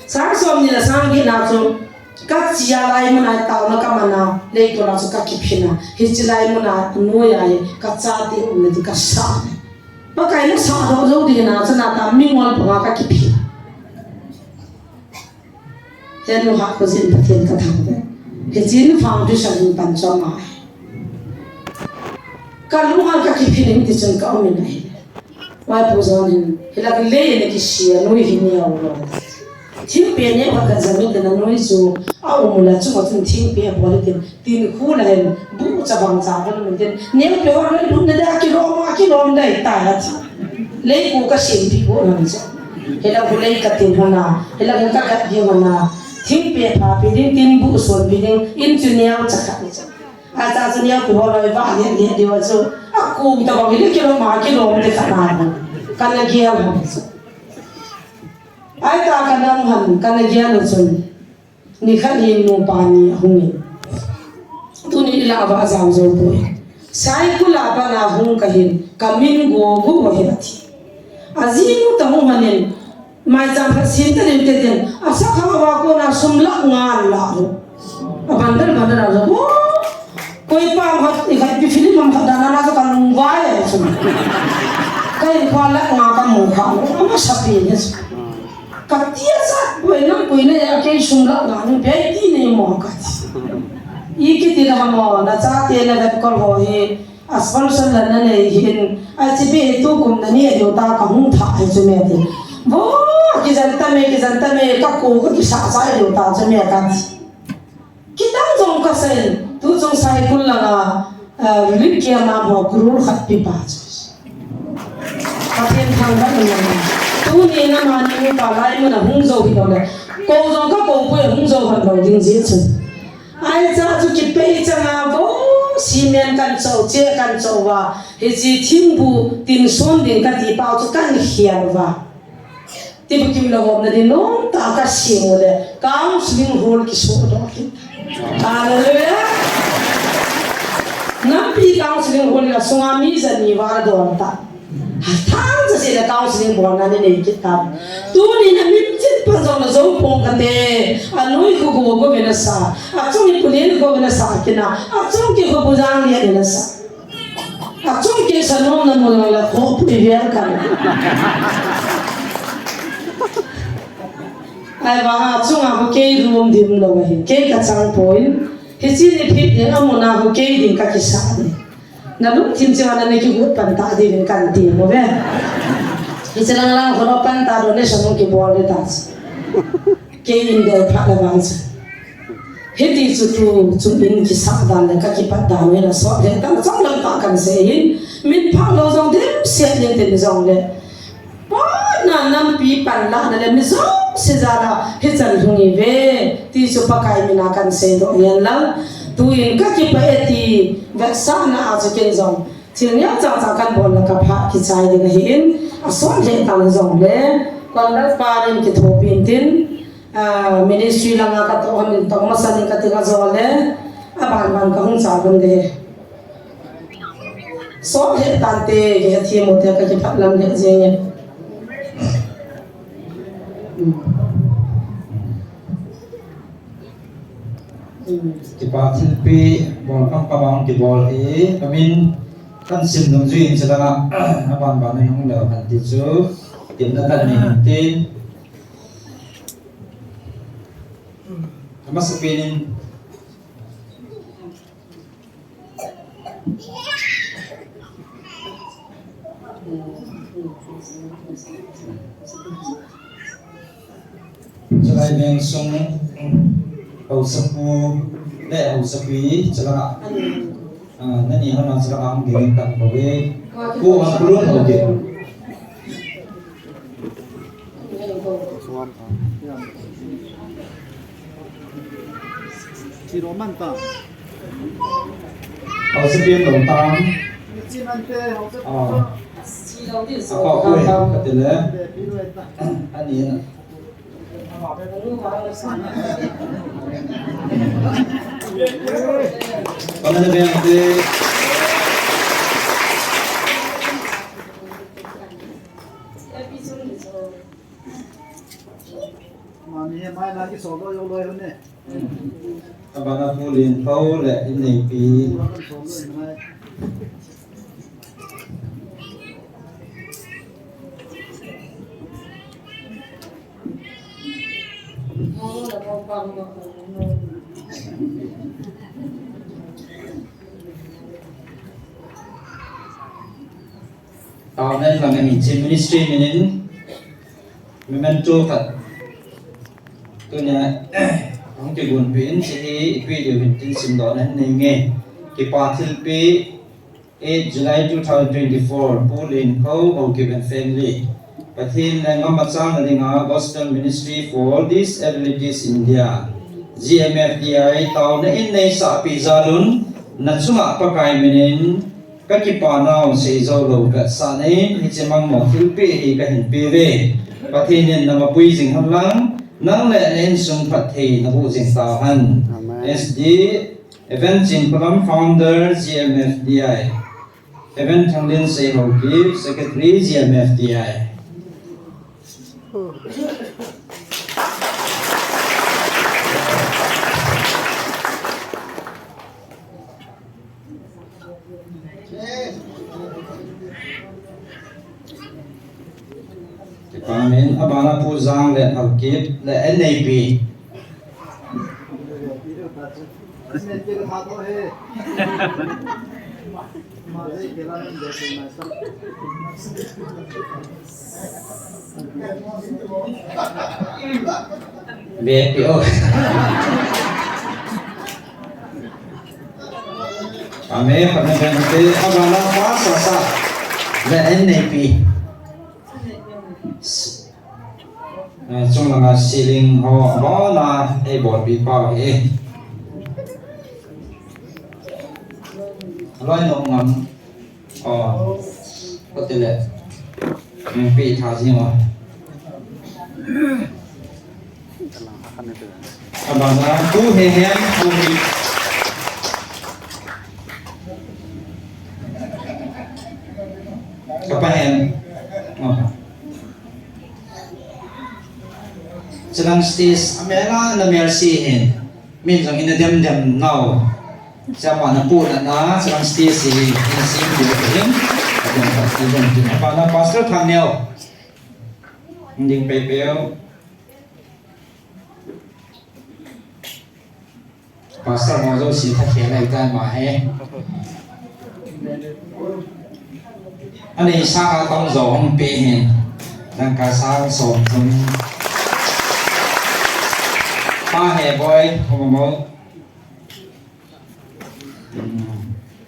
Sang som ni le sang get na chu, ka che a lai mun a taona ka man a, leikol a chu ka kiphin a. Hiche lai mun a noi a ka chate umna ding ka sah. Pakai na sah doh jou ding na chu na ta mingol panga ka kiphin. Tenu ha ko jin Pathen ka thangvah. Hiche in foundation in pan chom a. Ka lung a ka kiphin in ti chun ka um in ahi. Wai pu jong hin, hilai lei na kisi a, noi hi neo lou. Thingpeh neo khat ka jam in, noi chu a um u la, chunga chun thingpeh a bol in tin, tin khu la hin, bu cha bang cha bol in tin, neo peh ho noi lut na da, kilom a, kilom dai ta la ti. Lei khu ka sem pi ko na mi cha. Hilai khu lei ka tin ho na, hilai khu ka gat di ho na. Thingpeh pha pi ding, tin bu son pi ding, in chu neo cha khat ni cha. Acha chu neo peh ho loi va le le diu chu. A kum ta bang le kilom a kilom te kha na. Ka na gel ho. Ai ta ka nang han, ka na gel ho chun. Ni khat hin nupa ni ahung in. Tuni ila va jam jou poi. Saikul a pat na hung ka hin, ka min Gogo ahi ati. Ajinu ta hung hanin, maicham khat sem ta ding te tin, a sakha a va kona sum lakh nga la lo. A bandal bandal a lo. Koi pa khat, i khat pi film am khat dana na ka lung vai a sum. Ka in kha lakh nga ka mu kha lo. Ama sapi ne. Ka tia sa, koi na, koi na ya kei sum lakh nga ni pe ti nei mo ka ti. I kiti la mo, na chate na vet kol ho hi. A sponsor la na nei hin, a chi be tu kum na ni a diu ta ka hung tha ai chu me ti. Vo, kijan ta me, kijan ta me, ka ko ka kisa sa diu ta chu me ka ti. Kitang jong ka sen, tu jong Saikul langa, ah, rik kia ma ho kurul khat pi pa chu. Pathen thangvah in. Tuni na mani pa lai mun a hung jou hi lo le. Ko jong ka ko pui hung jou han lo ding ji chu. Ai cha chu kipei changa vo, cement kan cho, che kan cho va, hiche thingbu tin son ding kati pau chu kan khial va. Tibukim lou umna ding nom ta ka sem u le, counseling hall kiso doh kit. Hallelujah. Nampi counseling hall a sunga mi jani va don ta. Thang sa sila counseling bolna ni nei kit ta. Tuni na min chin pa jong na jo pong kate. A noi khu Gogo ve na sa. A chung i pu len khu ve na sa kina. A chung ki khu pu jang len na sa. A chung ki sa nom na mo la khu pu i ver ka. Ai va a chung a khu kei room dim lou ahi. Kei ka chang poi. Hiche ni phit ni a mun a khu kei ding ka kisa ni. Na lungthim cheh a na kigot pan ta diuvin kan ti mo ve. Hiche lang lang ho pan ta donation hung kibol ve ta. Kei in dei pha le vang chu. Hiti chu tu chung in kisa dan le ka kipat dan le la so le tan chang lam ta kan sei hin. Min pha lou jong dimset nin tin jong le. Patna nampi panlahna le mi jouse jal a hichan hung hi ve, ti chu Pakai mina kan seidoh ngen lang. Tuin ka kipah e ti vetsahna a chu ken jong thil neo chang chang kan bol le ka pha kichai ding ahin, asot lheh tan jong le, conduct pa in kithopi in tin, ah, ministry langa ka toh hon in tong masa ding ka ti nga jong le, aban ban ka hung chal hon de. Sot lheh tante, kihethem u te ka kipah lam lheh jeng e. Kipa thilpeh bol kham kham a hung kibol hi, kamin kan sim nung jui in chulanga, aban ban in hung leu hen ti chu, temna kan nei in tin. Amasapen in, Chalai Veng sung, Haosapu le Haosapi, chala, ah, nani hana chala ang ge kan ko ve. Ko ang pulun ho ge. Chi ro man ta. Haosapi lo ta. Chi man te, Haosapi. Ah. Ako, ako eh, katile. Ani na. Pamana beng te. Mami, mai la ki solo yo lo ne. Abana Pu Lin Pau le Inneipi. Taona in lang ani chi ministry minin memento khat. Tunia, hung kigonpeh in chi hi, ipi diu hin tin simdoh na hin nei nge. Kipa thilpeh, eight July two thousand twenty-four, Pu Lin Kho, Haokip and family. Pathen le ngam machal na dinga Gospel Ministry for Disabilities India, G M F D I, taona in nei sahpeh jal un, na chunga Pakai minin, ka kipa nau sei jou lou ka sa nei, hiche mangmo thilpeh hi ka hin pe ve. Pathen in na mapui jing hen lang, nang le na insung phatthei na boh jing tauhen. Amen. S D, Evan Chinphalam, founder, G M F D I. Evan Thanglin Sei Haokip, secretary, G M F D I. Amen. Abana Pu Jang le Haokip le N A P. Be pi o. Amen. Amen. Amen. Abana Pa Sasa le N A P. Eh, chunglanga ceiling ho, abana, eh, bolpi pa hi. Loi no ngam. Oh, hotel le. Min pi tha jing o. Abana, tu he he, tu he. Kapa he. Oh. Chalang stage, amela na mel si hin. Min jong ina dem dem nau. Chapa na pu na na, chalang stage si hin, ina si hin, ina si hin. Apa na Pastor Thangneo. Ding pe pe. Pastor mo jo si tha khel lai ta ma he. Ani sa ka tong jo hung pe hin. Dang ka sa so tum. Pa he boy, mo mo.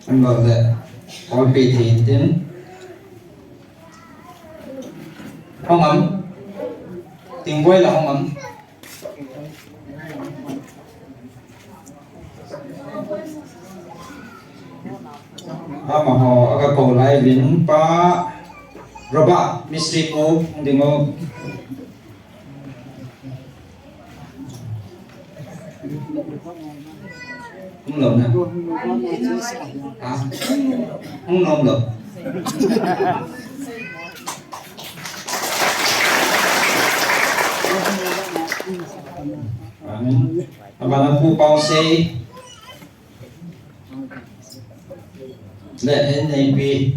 An lo le. Ol pe thin tin. Hung am. Ting boy la hung am. Amaho, aga ko lai vin pa Robert Mistry ko ding o. Hung lou na. Ha? Hung lou lou. Amen. Abana Pu Pau Sei. Le N A P.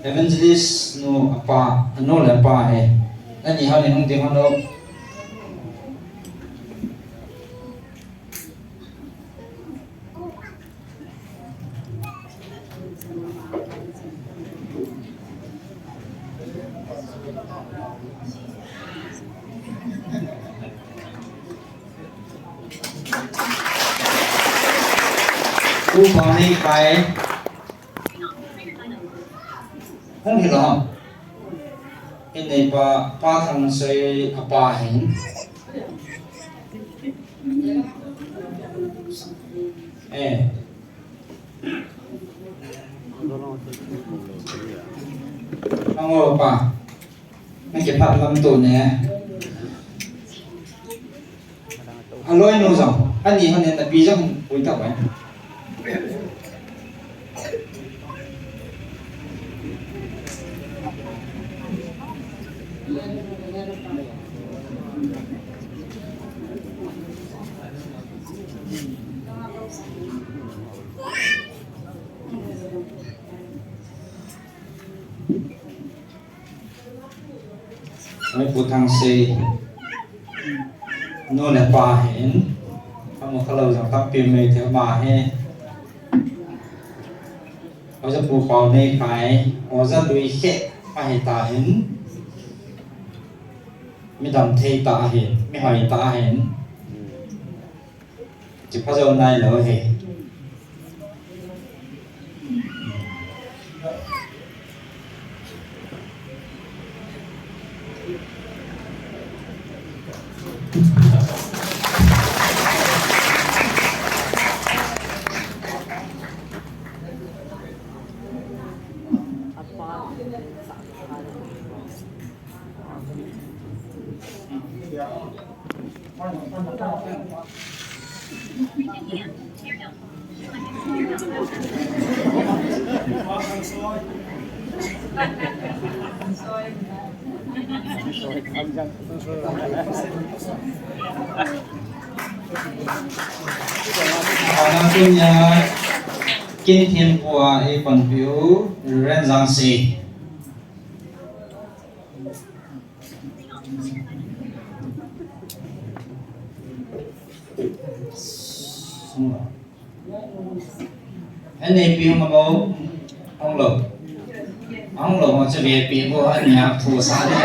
Evangelist nu apa, anu le apa he. Ani ha ni hung ding hung lou. Pu Pauneikai. Hung hilou ham? Inei pa, Pa Thangsei apa hin. Eh. Ang o pa. Nakiphat lam to ne. Aloi nu jong, ani hon en, api jong pui ta bai. Oi, Pu Thangsei nu le pa hin, amu khalou jong tampi mai thei ma hi. Oja Pu Pauneikai, oja lui khe ahi ta hin, midam thei ta ahin, mihoi ta ahin. Chi pha jo nai lou hi. Ana tunia kin thim pua e panpiu Reverend Jangsi. Ane pi hung amo, hung lo. Hung lo, hung che ve pi mo, ane a thu sa le.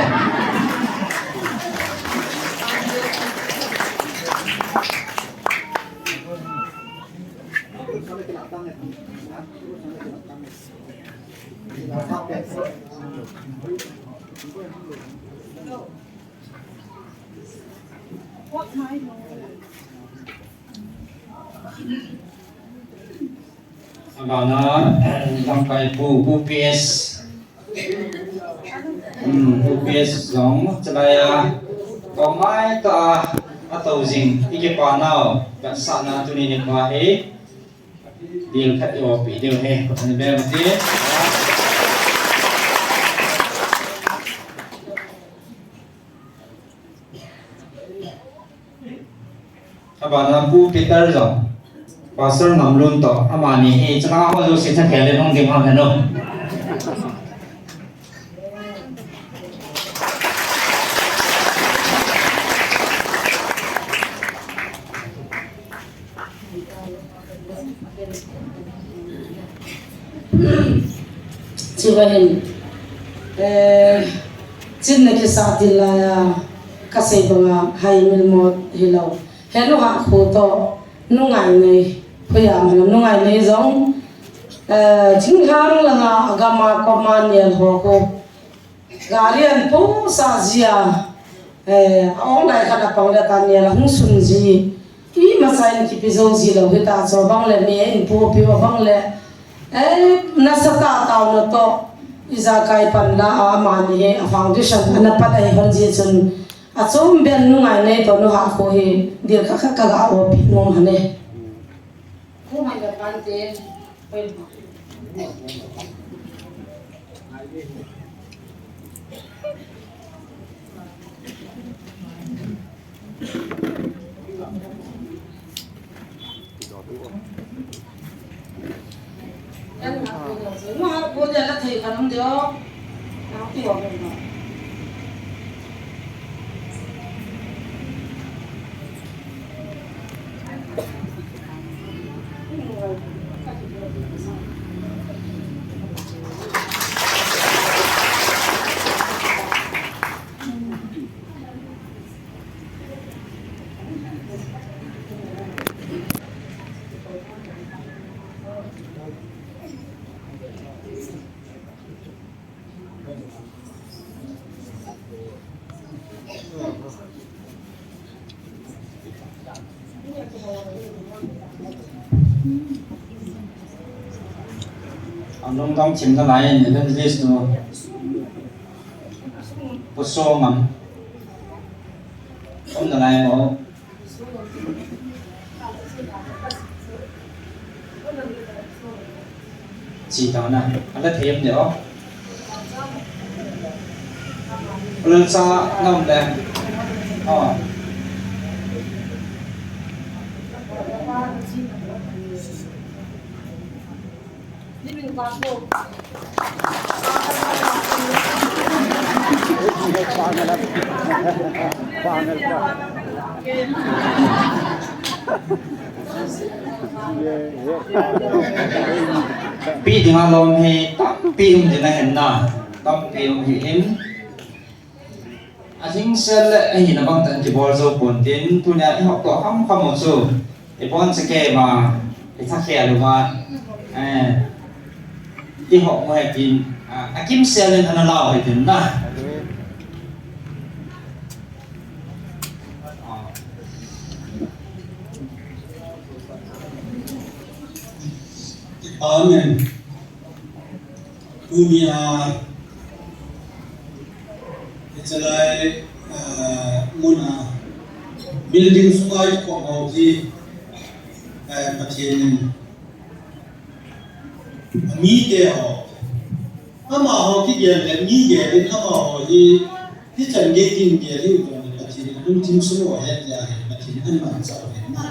Abana, lamkai pu, pu P S. Hmm, pu P S jong, chalai a. Kau mai ta, a to jing, i kipa nau, ka sa na tu ni ni pa he. Dil khat i opi dil he, ko ni be mati. Abana pu Peter jong, Pastor Namlun to, amani hi, chana ho jo si tha khele nong ding ha no. Chuva hin, eh, chin na kisa til laiya, kasei banga hai mil mo hilou. Henu ha khu to, nungai nei, huya mana nungai nei jong, eh, chin hang langa agama koma nial ho khu. Gari an po sa jia, eh, a ong lai khat a pang le ta nial a hung sun ji. Ima sa in kipi jo ji lou hita cho bang le mi in po pi o bang le. Eh, nasa ta tao na to. Ijakai pan la a mani he a foundation ana pan a hi hon ji chun. A chom ben nungai nei to nu ha khu hi dil kha kha ka ga opi nom hane. Khu mai ga pan te. Ang lungdam thim nalai in evangelist nu Pu Songam. Kom nalai mo. Chi ta na. Ala thei em de o. Ala sa ngam le. O. Pi dinga lom hi tampi um ding ahin na, tampi um hi in. Ahingsel le ahina bang tan kibol jou pon tin, tunia i hop to ham ham u chu. I bon che ke ma, i tha khel u ma. Eh, i hop mo he tin, ah, akimsel in ana lau he tin na. Amen. Tunia, hichelai, ah, muna, building sunga i khom ho hi, eh, Pathen in, amite ho, amaho kigel le mi gel in amaho hi, hichan gei ding gel hi u jong le Pathen in alungthim sung u ahi tia hi, Pathen in aman chah u ahi na.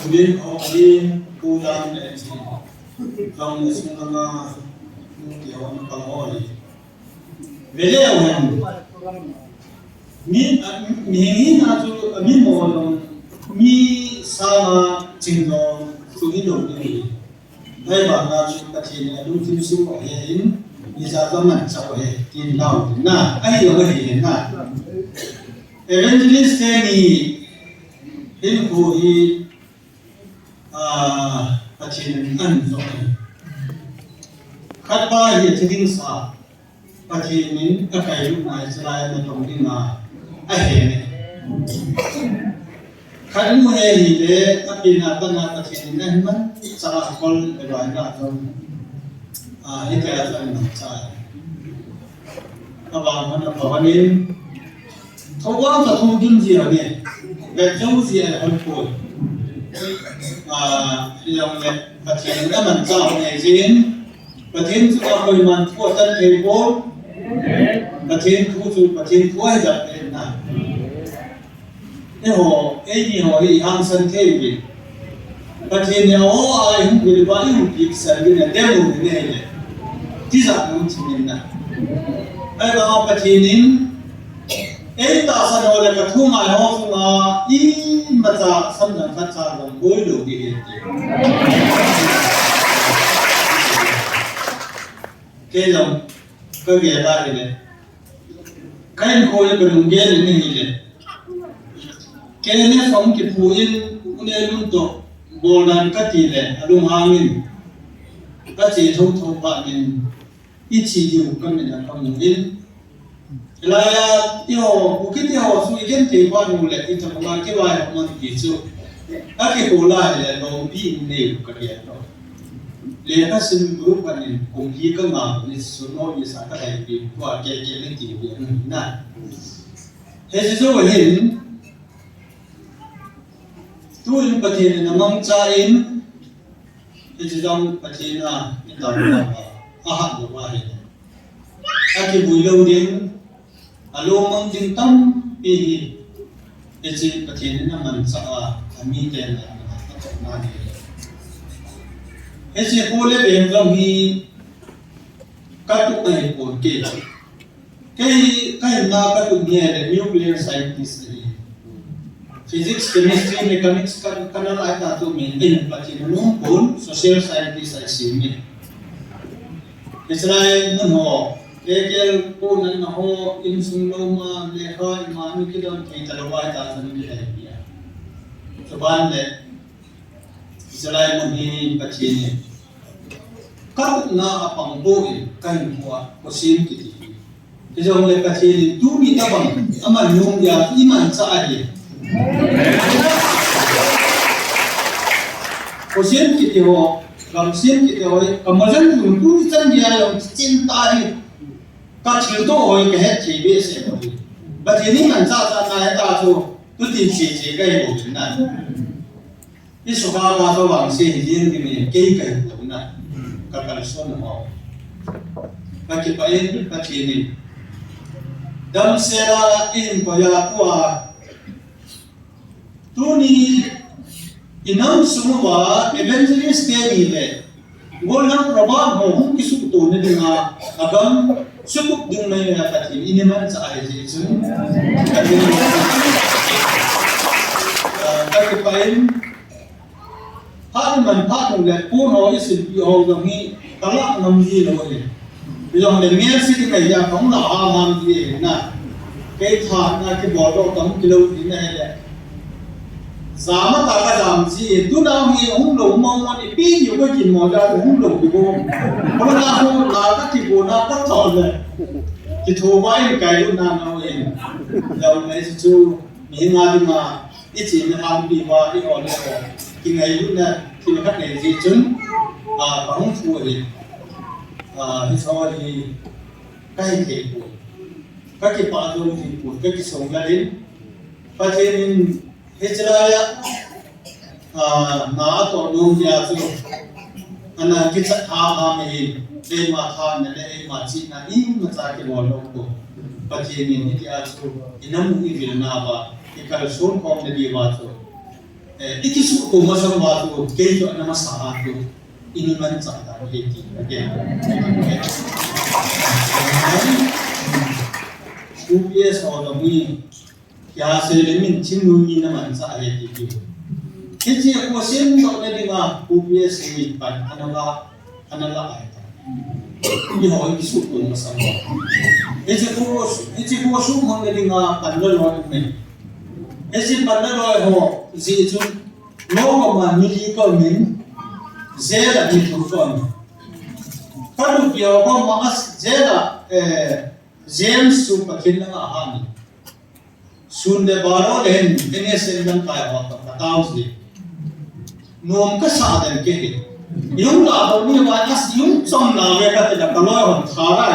Tunin ho hi, Pu Lam le Chin. Jong le sung langa, nu ti ho na pang ho hi. Vele u hen. Mi, a, mi hing hing a chu, a mi mo jong, mi sanga ching jong, chu hi lo ding hi. Ahivanga chu Pathen in alungthim sung u ahin, mi ja jong man chah u ahi, tin lau tin na, ahi jong ahi hin na. Evangelist teni hinkho hi, ah, Pathen in ahin jong ahi. Khat pa hi athi ding sa, Pathen in akailutna hichelai a natong dinga ahen e. Khat nu hi ahile, apen a pat a Pathen in ahin man chah a kol le vai na jong. Ah, hitia chu ahin man chah e. Avang hon apha hon in, Thou vang ka thou dim jia nge. Vet jou jia hon poi. Ah, hilai le Pathen in aman chah u ahi jin. Pathen chu koiman thu atan thei poi. Pathen thu chu Pathen thu ahi jat le na. Eiho, eini ho hi i hangsan thei uvin. Pathen in aw a i hung vil uva i hung kipsan uvin a dem uvin ahile. Tijat nom thim in na. Ahivanga Pathen in, ei tahsan ho le ka thu ngai ho chunga imacha samdan khat cha jong boi lou ding ahi ti. Kei jong ka gel a ahile. Ka hinkho le ka lunggel in ahile. Kei le song kipu in, u Nelun toh bol dan kati le, alunghang in. Ka che thotho phat in, i thi diu ka mit a ka mu in. Hilai a, eiho, u kiti ho chu i genthei phat u le, i thangvah kivai hop man ti chu. Akikol a ahile, lompi in nei u ka gel lou. Lekha sim group khat in kum li ka ngah ni sun ho ni sa ka lhai pi, tua keke ni ti pi na. Hiche jou hin, tuin Pathen in amangcha in, hiche jong Pathen a i tao a, ahat lou ahi. Akivui lou ding, alomang ding tampi hi, hiche Pathen in amanchah a, amite na, a, a, a, a, hiche kho le veng jong hi, katup ahi pon kei. Kei, ka hinna katup hi le nuclear scientist ahi. Physics, chemistry, mechanics ka, ka nalai ta chu min in Pathen in aum pon, social scientist ahi si mi. Israel mun ho, Bethel ko nan na ho, insung lou ma, lekha ima mi kidon thei ta lou vai ta chun kidon pia. Chuban le, Israel mun hi Pathen in ka tupna a pang poi, ka hinkho a, ka sem kiti hi. Hijongle Pathen in tuni tabang aman nom dia imanchah ahi. Khosem kiti ho, gamsem kiti ho, kamajan tu tu chan dia jong chintah ahi. Kathilto ho kahet thei behseh lou ahi. Pathen in imanchah chah nahi ta chu, tuti cheche kahi bou chin na. Isukha ka so vangse hi jing ding in kei kahi bou na. Kakalson ho. Kakipah in, Pathen in damsel a ihin koi a tua. Tuni inam sung uva evangelist teni le Golhang Prabhat ho hung kisuhto na dinga, agam sutup ding mai a Pathen in imanchah ahi jeh chun. Pathen in, ah, kakipah in, phat iman phat nung le pon ho isilpi ho jong hi kalah ngam ji lou ahi. Ijongle mel se ding ahi a kahung lah ham ham ji ahi na. Kei tha na kibol doh kahung kilou ji na ahi le. Jam a ta kajam ji, tunah hi hung lou mong mong ipi ni ko kin mo ja hung lou ki bo. Ko na ko la ka ki bo na ka to le. Ki tho bai ni kai lu na na we. Jam le chu mi nga di ma i chi na ham pi ba i o le ko. Ki ngai lu na ki na ka ne ji chun. A ka hung fu hi. A hi so hi kai ke ko. Ka kipah jong hi ko, ka kisong la din. Pathen in Hiche lai a, ah, na atoh nom dia chu, ana kichat ham ham ahi, eima thahatna le eima chihna imacha kibol lou ko. Pathen in hitia chu, inam u ivilna uva, ikalson khomna diuva chu, eh, ikisuhto masang uva chu, kei chu ana masa a chu, imanchah tan ahi ti, again. U P S ho jong hi, Kei a sei le min chim nu mi na manchah ahi ti ti. Hiche a khosem doh na dinga U P S C mi pan ana la, ana la ahi ta. Eiho kisuhto masang. Hiche kho, hiche khosem hong na dinga pan la loi um e. Hiche pan la loi ho jeh chun lou ma mi li ko min. Jail a mi thu ko min. Ka nu pi ho ko ma as jail a, eh, James chu Pathen langa ahi. Sun le baro le hin, N S L lamkai ho toh katao ji. Nom kasah den kei hi. Jung la ho ni va as jung chom la ve kati la kaloi hon tha ra.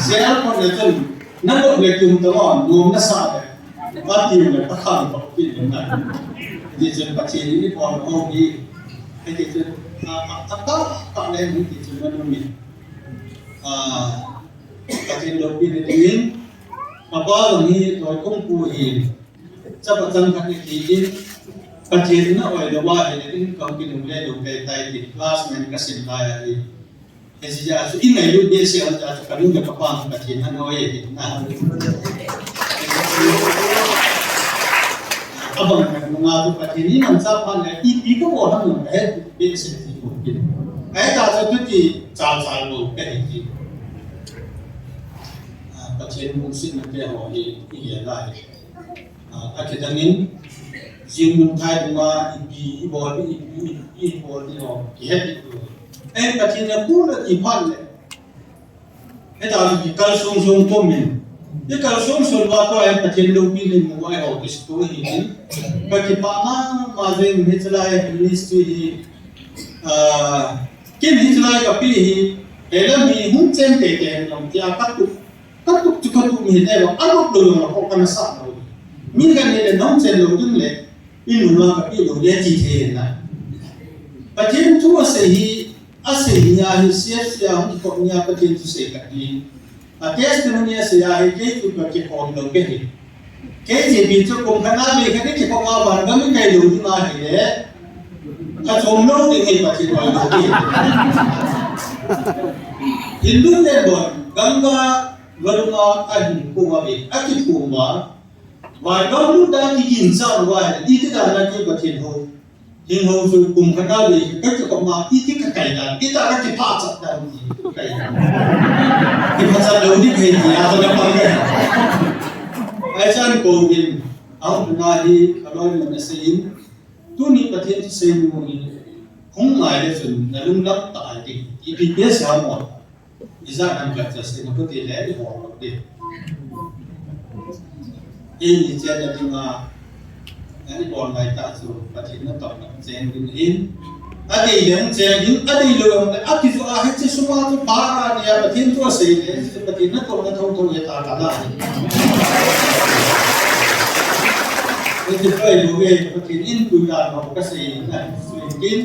Jail ko le chun, na lo le kum to hon, nom nasah le. Ati le ka khang ko ki le na. Ti chun Pathen ni ko ho hi. Ti chun, a, a, a, ka, ka le ni ti chun na nom ni. A, Pathen loupina dingin, kapa jong hi Toikhum pu ahin, chapa changkhat ahin, Pathen in a-oi louva ahile, in kong kinungle lou kei tai tin, class nine kasim lai ahi. Hiche jeh a chu, i ngailut behseh a chu, kanu le kapa Pathen in a-oi ahi na. Abang khat nunga chu Pathen in imanchah phat le, ipi kabol ham jong kahet behseh ti ko kin. Ahita chu tuti chal chal lou kahi ti. Ah, Pathen lungsetna te ho hi, i gel lai. Ah, akidangin, jing mun thai dunga, ipi, ibol, ipi, ipi, ibol, iho, kihet, ipi. Eh, Pathen in akul ati phat le. Hita chu kikalsong song pum in. Kikalsong song uva tua hin Pathen loupina mu a eiho kisuhto ahi in. Kakipah mama jeng in hiche lai ministry hi. Ah, ken hiche lai kape hi. Eilam hi hung chen teitei hen lang tia katup. Katup chu katup mi hite lo. Alup lou jong la ko kana sah lou. Mi khat ni le nahung chen lou ding le. I nunga kape lou le ti thei na. Pathen thu asei hi, asei nia hi C F C a hung kikhop nia Pathen thusei khat hi. A testimony asei a hi kei chu kakikhom lou kahi. Kei J B chu kum khat a vei khat kikhop a van gam kai lou ding ahile. Kachom lou ding hi Pathen oi lou ding. Hindu te bon, Ganga vadung a ahin kum a vei, akikhom a. Vangam lut dan kiginchat uva ahile, iti dan a ki Pathen hou. Hin hou chu kum khat a vei, kakikhop ma, iti kakai dan, ita kakiphachat dan, kakai dan. Kiphachat lou ding kahi ti, a, kana pang kahi. Ahi chan kou in, ahung na hi, kaloi mun asei in, tuni Pathen thusei mu hi, hung ngai le chun, nalung lam tah ahi ti, ipi ti asei ham. Ijat ham khat cha sina kati le i hol lo di. Eini chenna dinga, ani bol ngai ta chu, Pathen natong cheng ding in. Adei le cheng ding, adei lou le, akijo a hiche sunga chu para nia Pathen chu asei le, Pathen natong na thotho he ta ka la. Iti pai lo ve, Pathen in pui ta lo ka sei na, sui kin.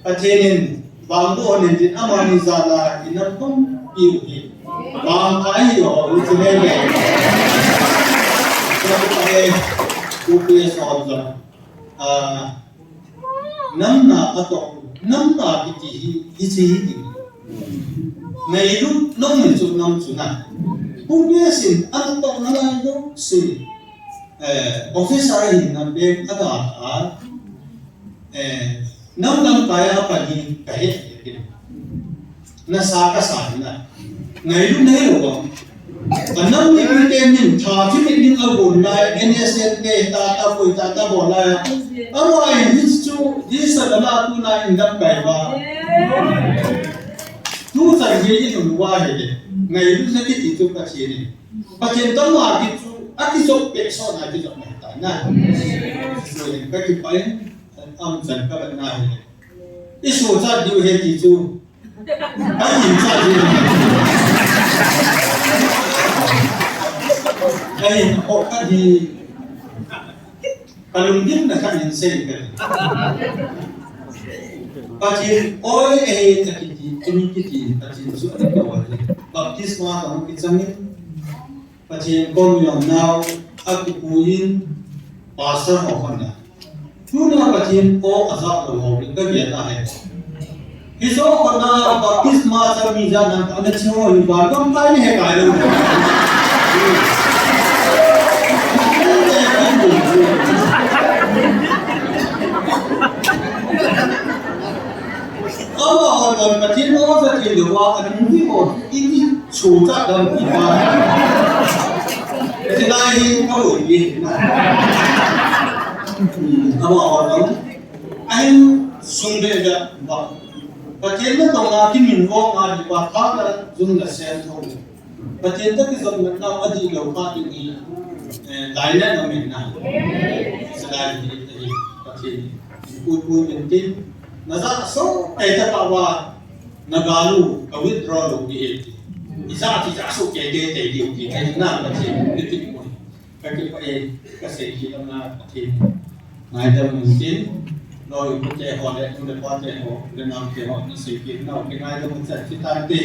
Pathen in, vangboh hon in tin amani jal a inam pumpi u hi. Vangpha hi ho u chu le le. Ka pu pa e, pu pi e so jong. Ah, nam na a tong, nam na kiti hi, hiche hi ding. Ngailut nung min chu nam chu na. Pu pi e sin, an tong na lai lo sin. Eh, officer hin nam bek a ga a. Eh, nam lamkai a pan hi ka he, he, he. Nasa kasa na. Ngailut nei lou bang. Anam ni mi te min tha chi mi ning a bol lai, N S N te ta ta koi ta ta bol lai. Ama in his chu, this a la tu na in lamkai ba. Tu chan hi in um wa he le. Ngailutna kiti chu Pathen in. Pathen tama ki chu, akijop peh so na kijop na ta na. So in ka kipai, am chan ka na he. I so cha diu he ti chu. Ka in cha diu. Ka in o ka di. Ka lungdip na ka in sei ka. Pathen oi e ta kiti, kini kiti, Pathen su ani ka wa. Baptisma ka hung kichangin. Pathen kom yong nau, a kipuin, pastor ho khon na. Tuna Pathen o a za lo ho, ka bia ta he. Hi so khon na baptisma cha mi ja na, ana chi ho ni ba, dom kai ni he kai lo. Ama hon hon Pathen o za thei lou a, a nung hi hon, i ni chu cha dam i pa. Ti lai hi ka ui ni. Ama hon hon. Ahin sung de da ba. Pathen natong a kimin vo ma di ba pha la jung la sen tho. Pathen toh kijopna nau adih lou kha ding hi, eh, lainat aum in na. Salai hi, eh, Pathen pui pui in tin. Na ja so, eh, ta ka wa, na ga lu, ka withdraw lou ding hi. I ja ti ja so, eh, te te ding hi, eh, na Pathen, eh, ti pui. Ka kipah e, ka sei kit lou na Pathen. Ngaidam in tin, loi u te ho le, nu le pa te ho, le nao te ho, na sei kit nau, kingaidam u chan kit tan te.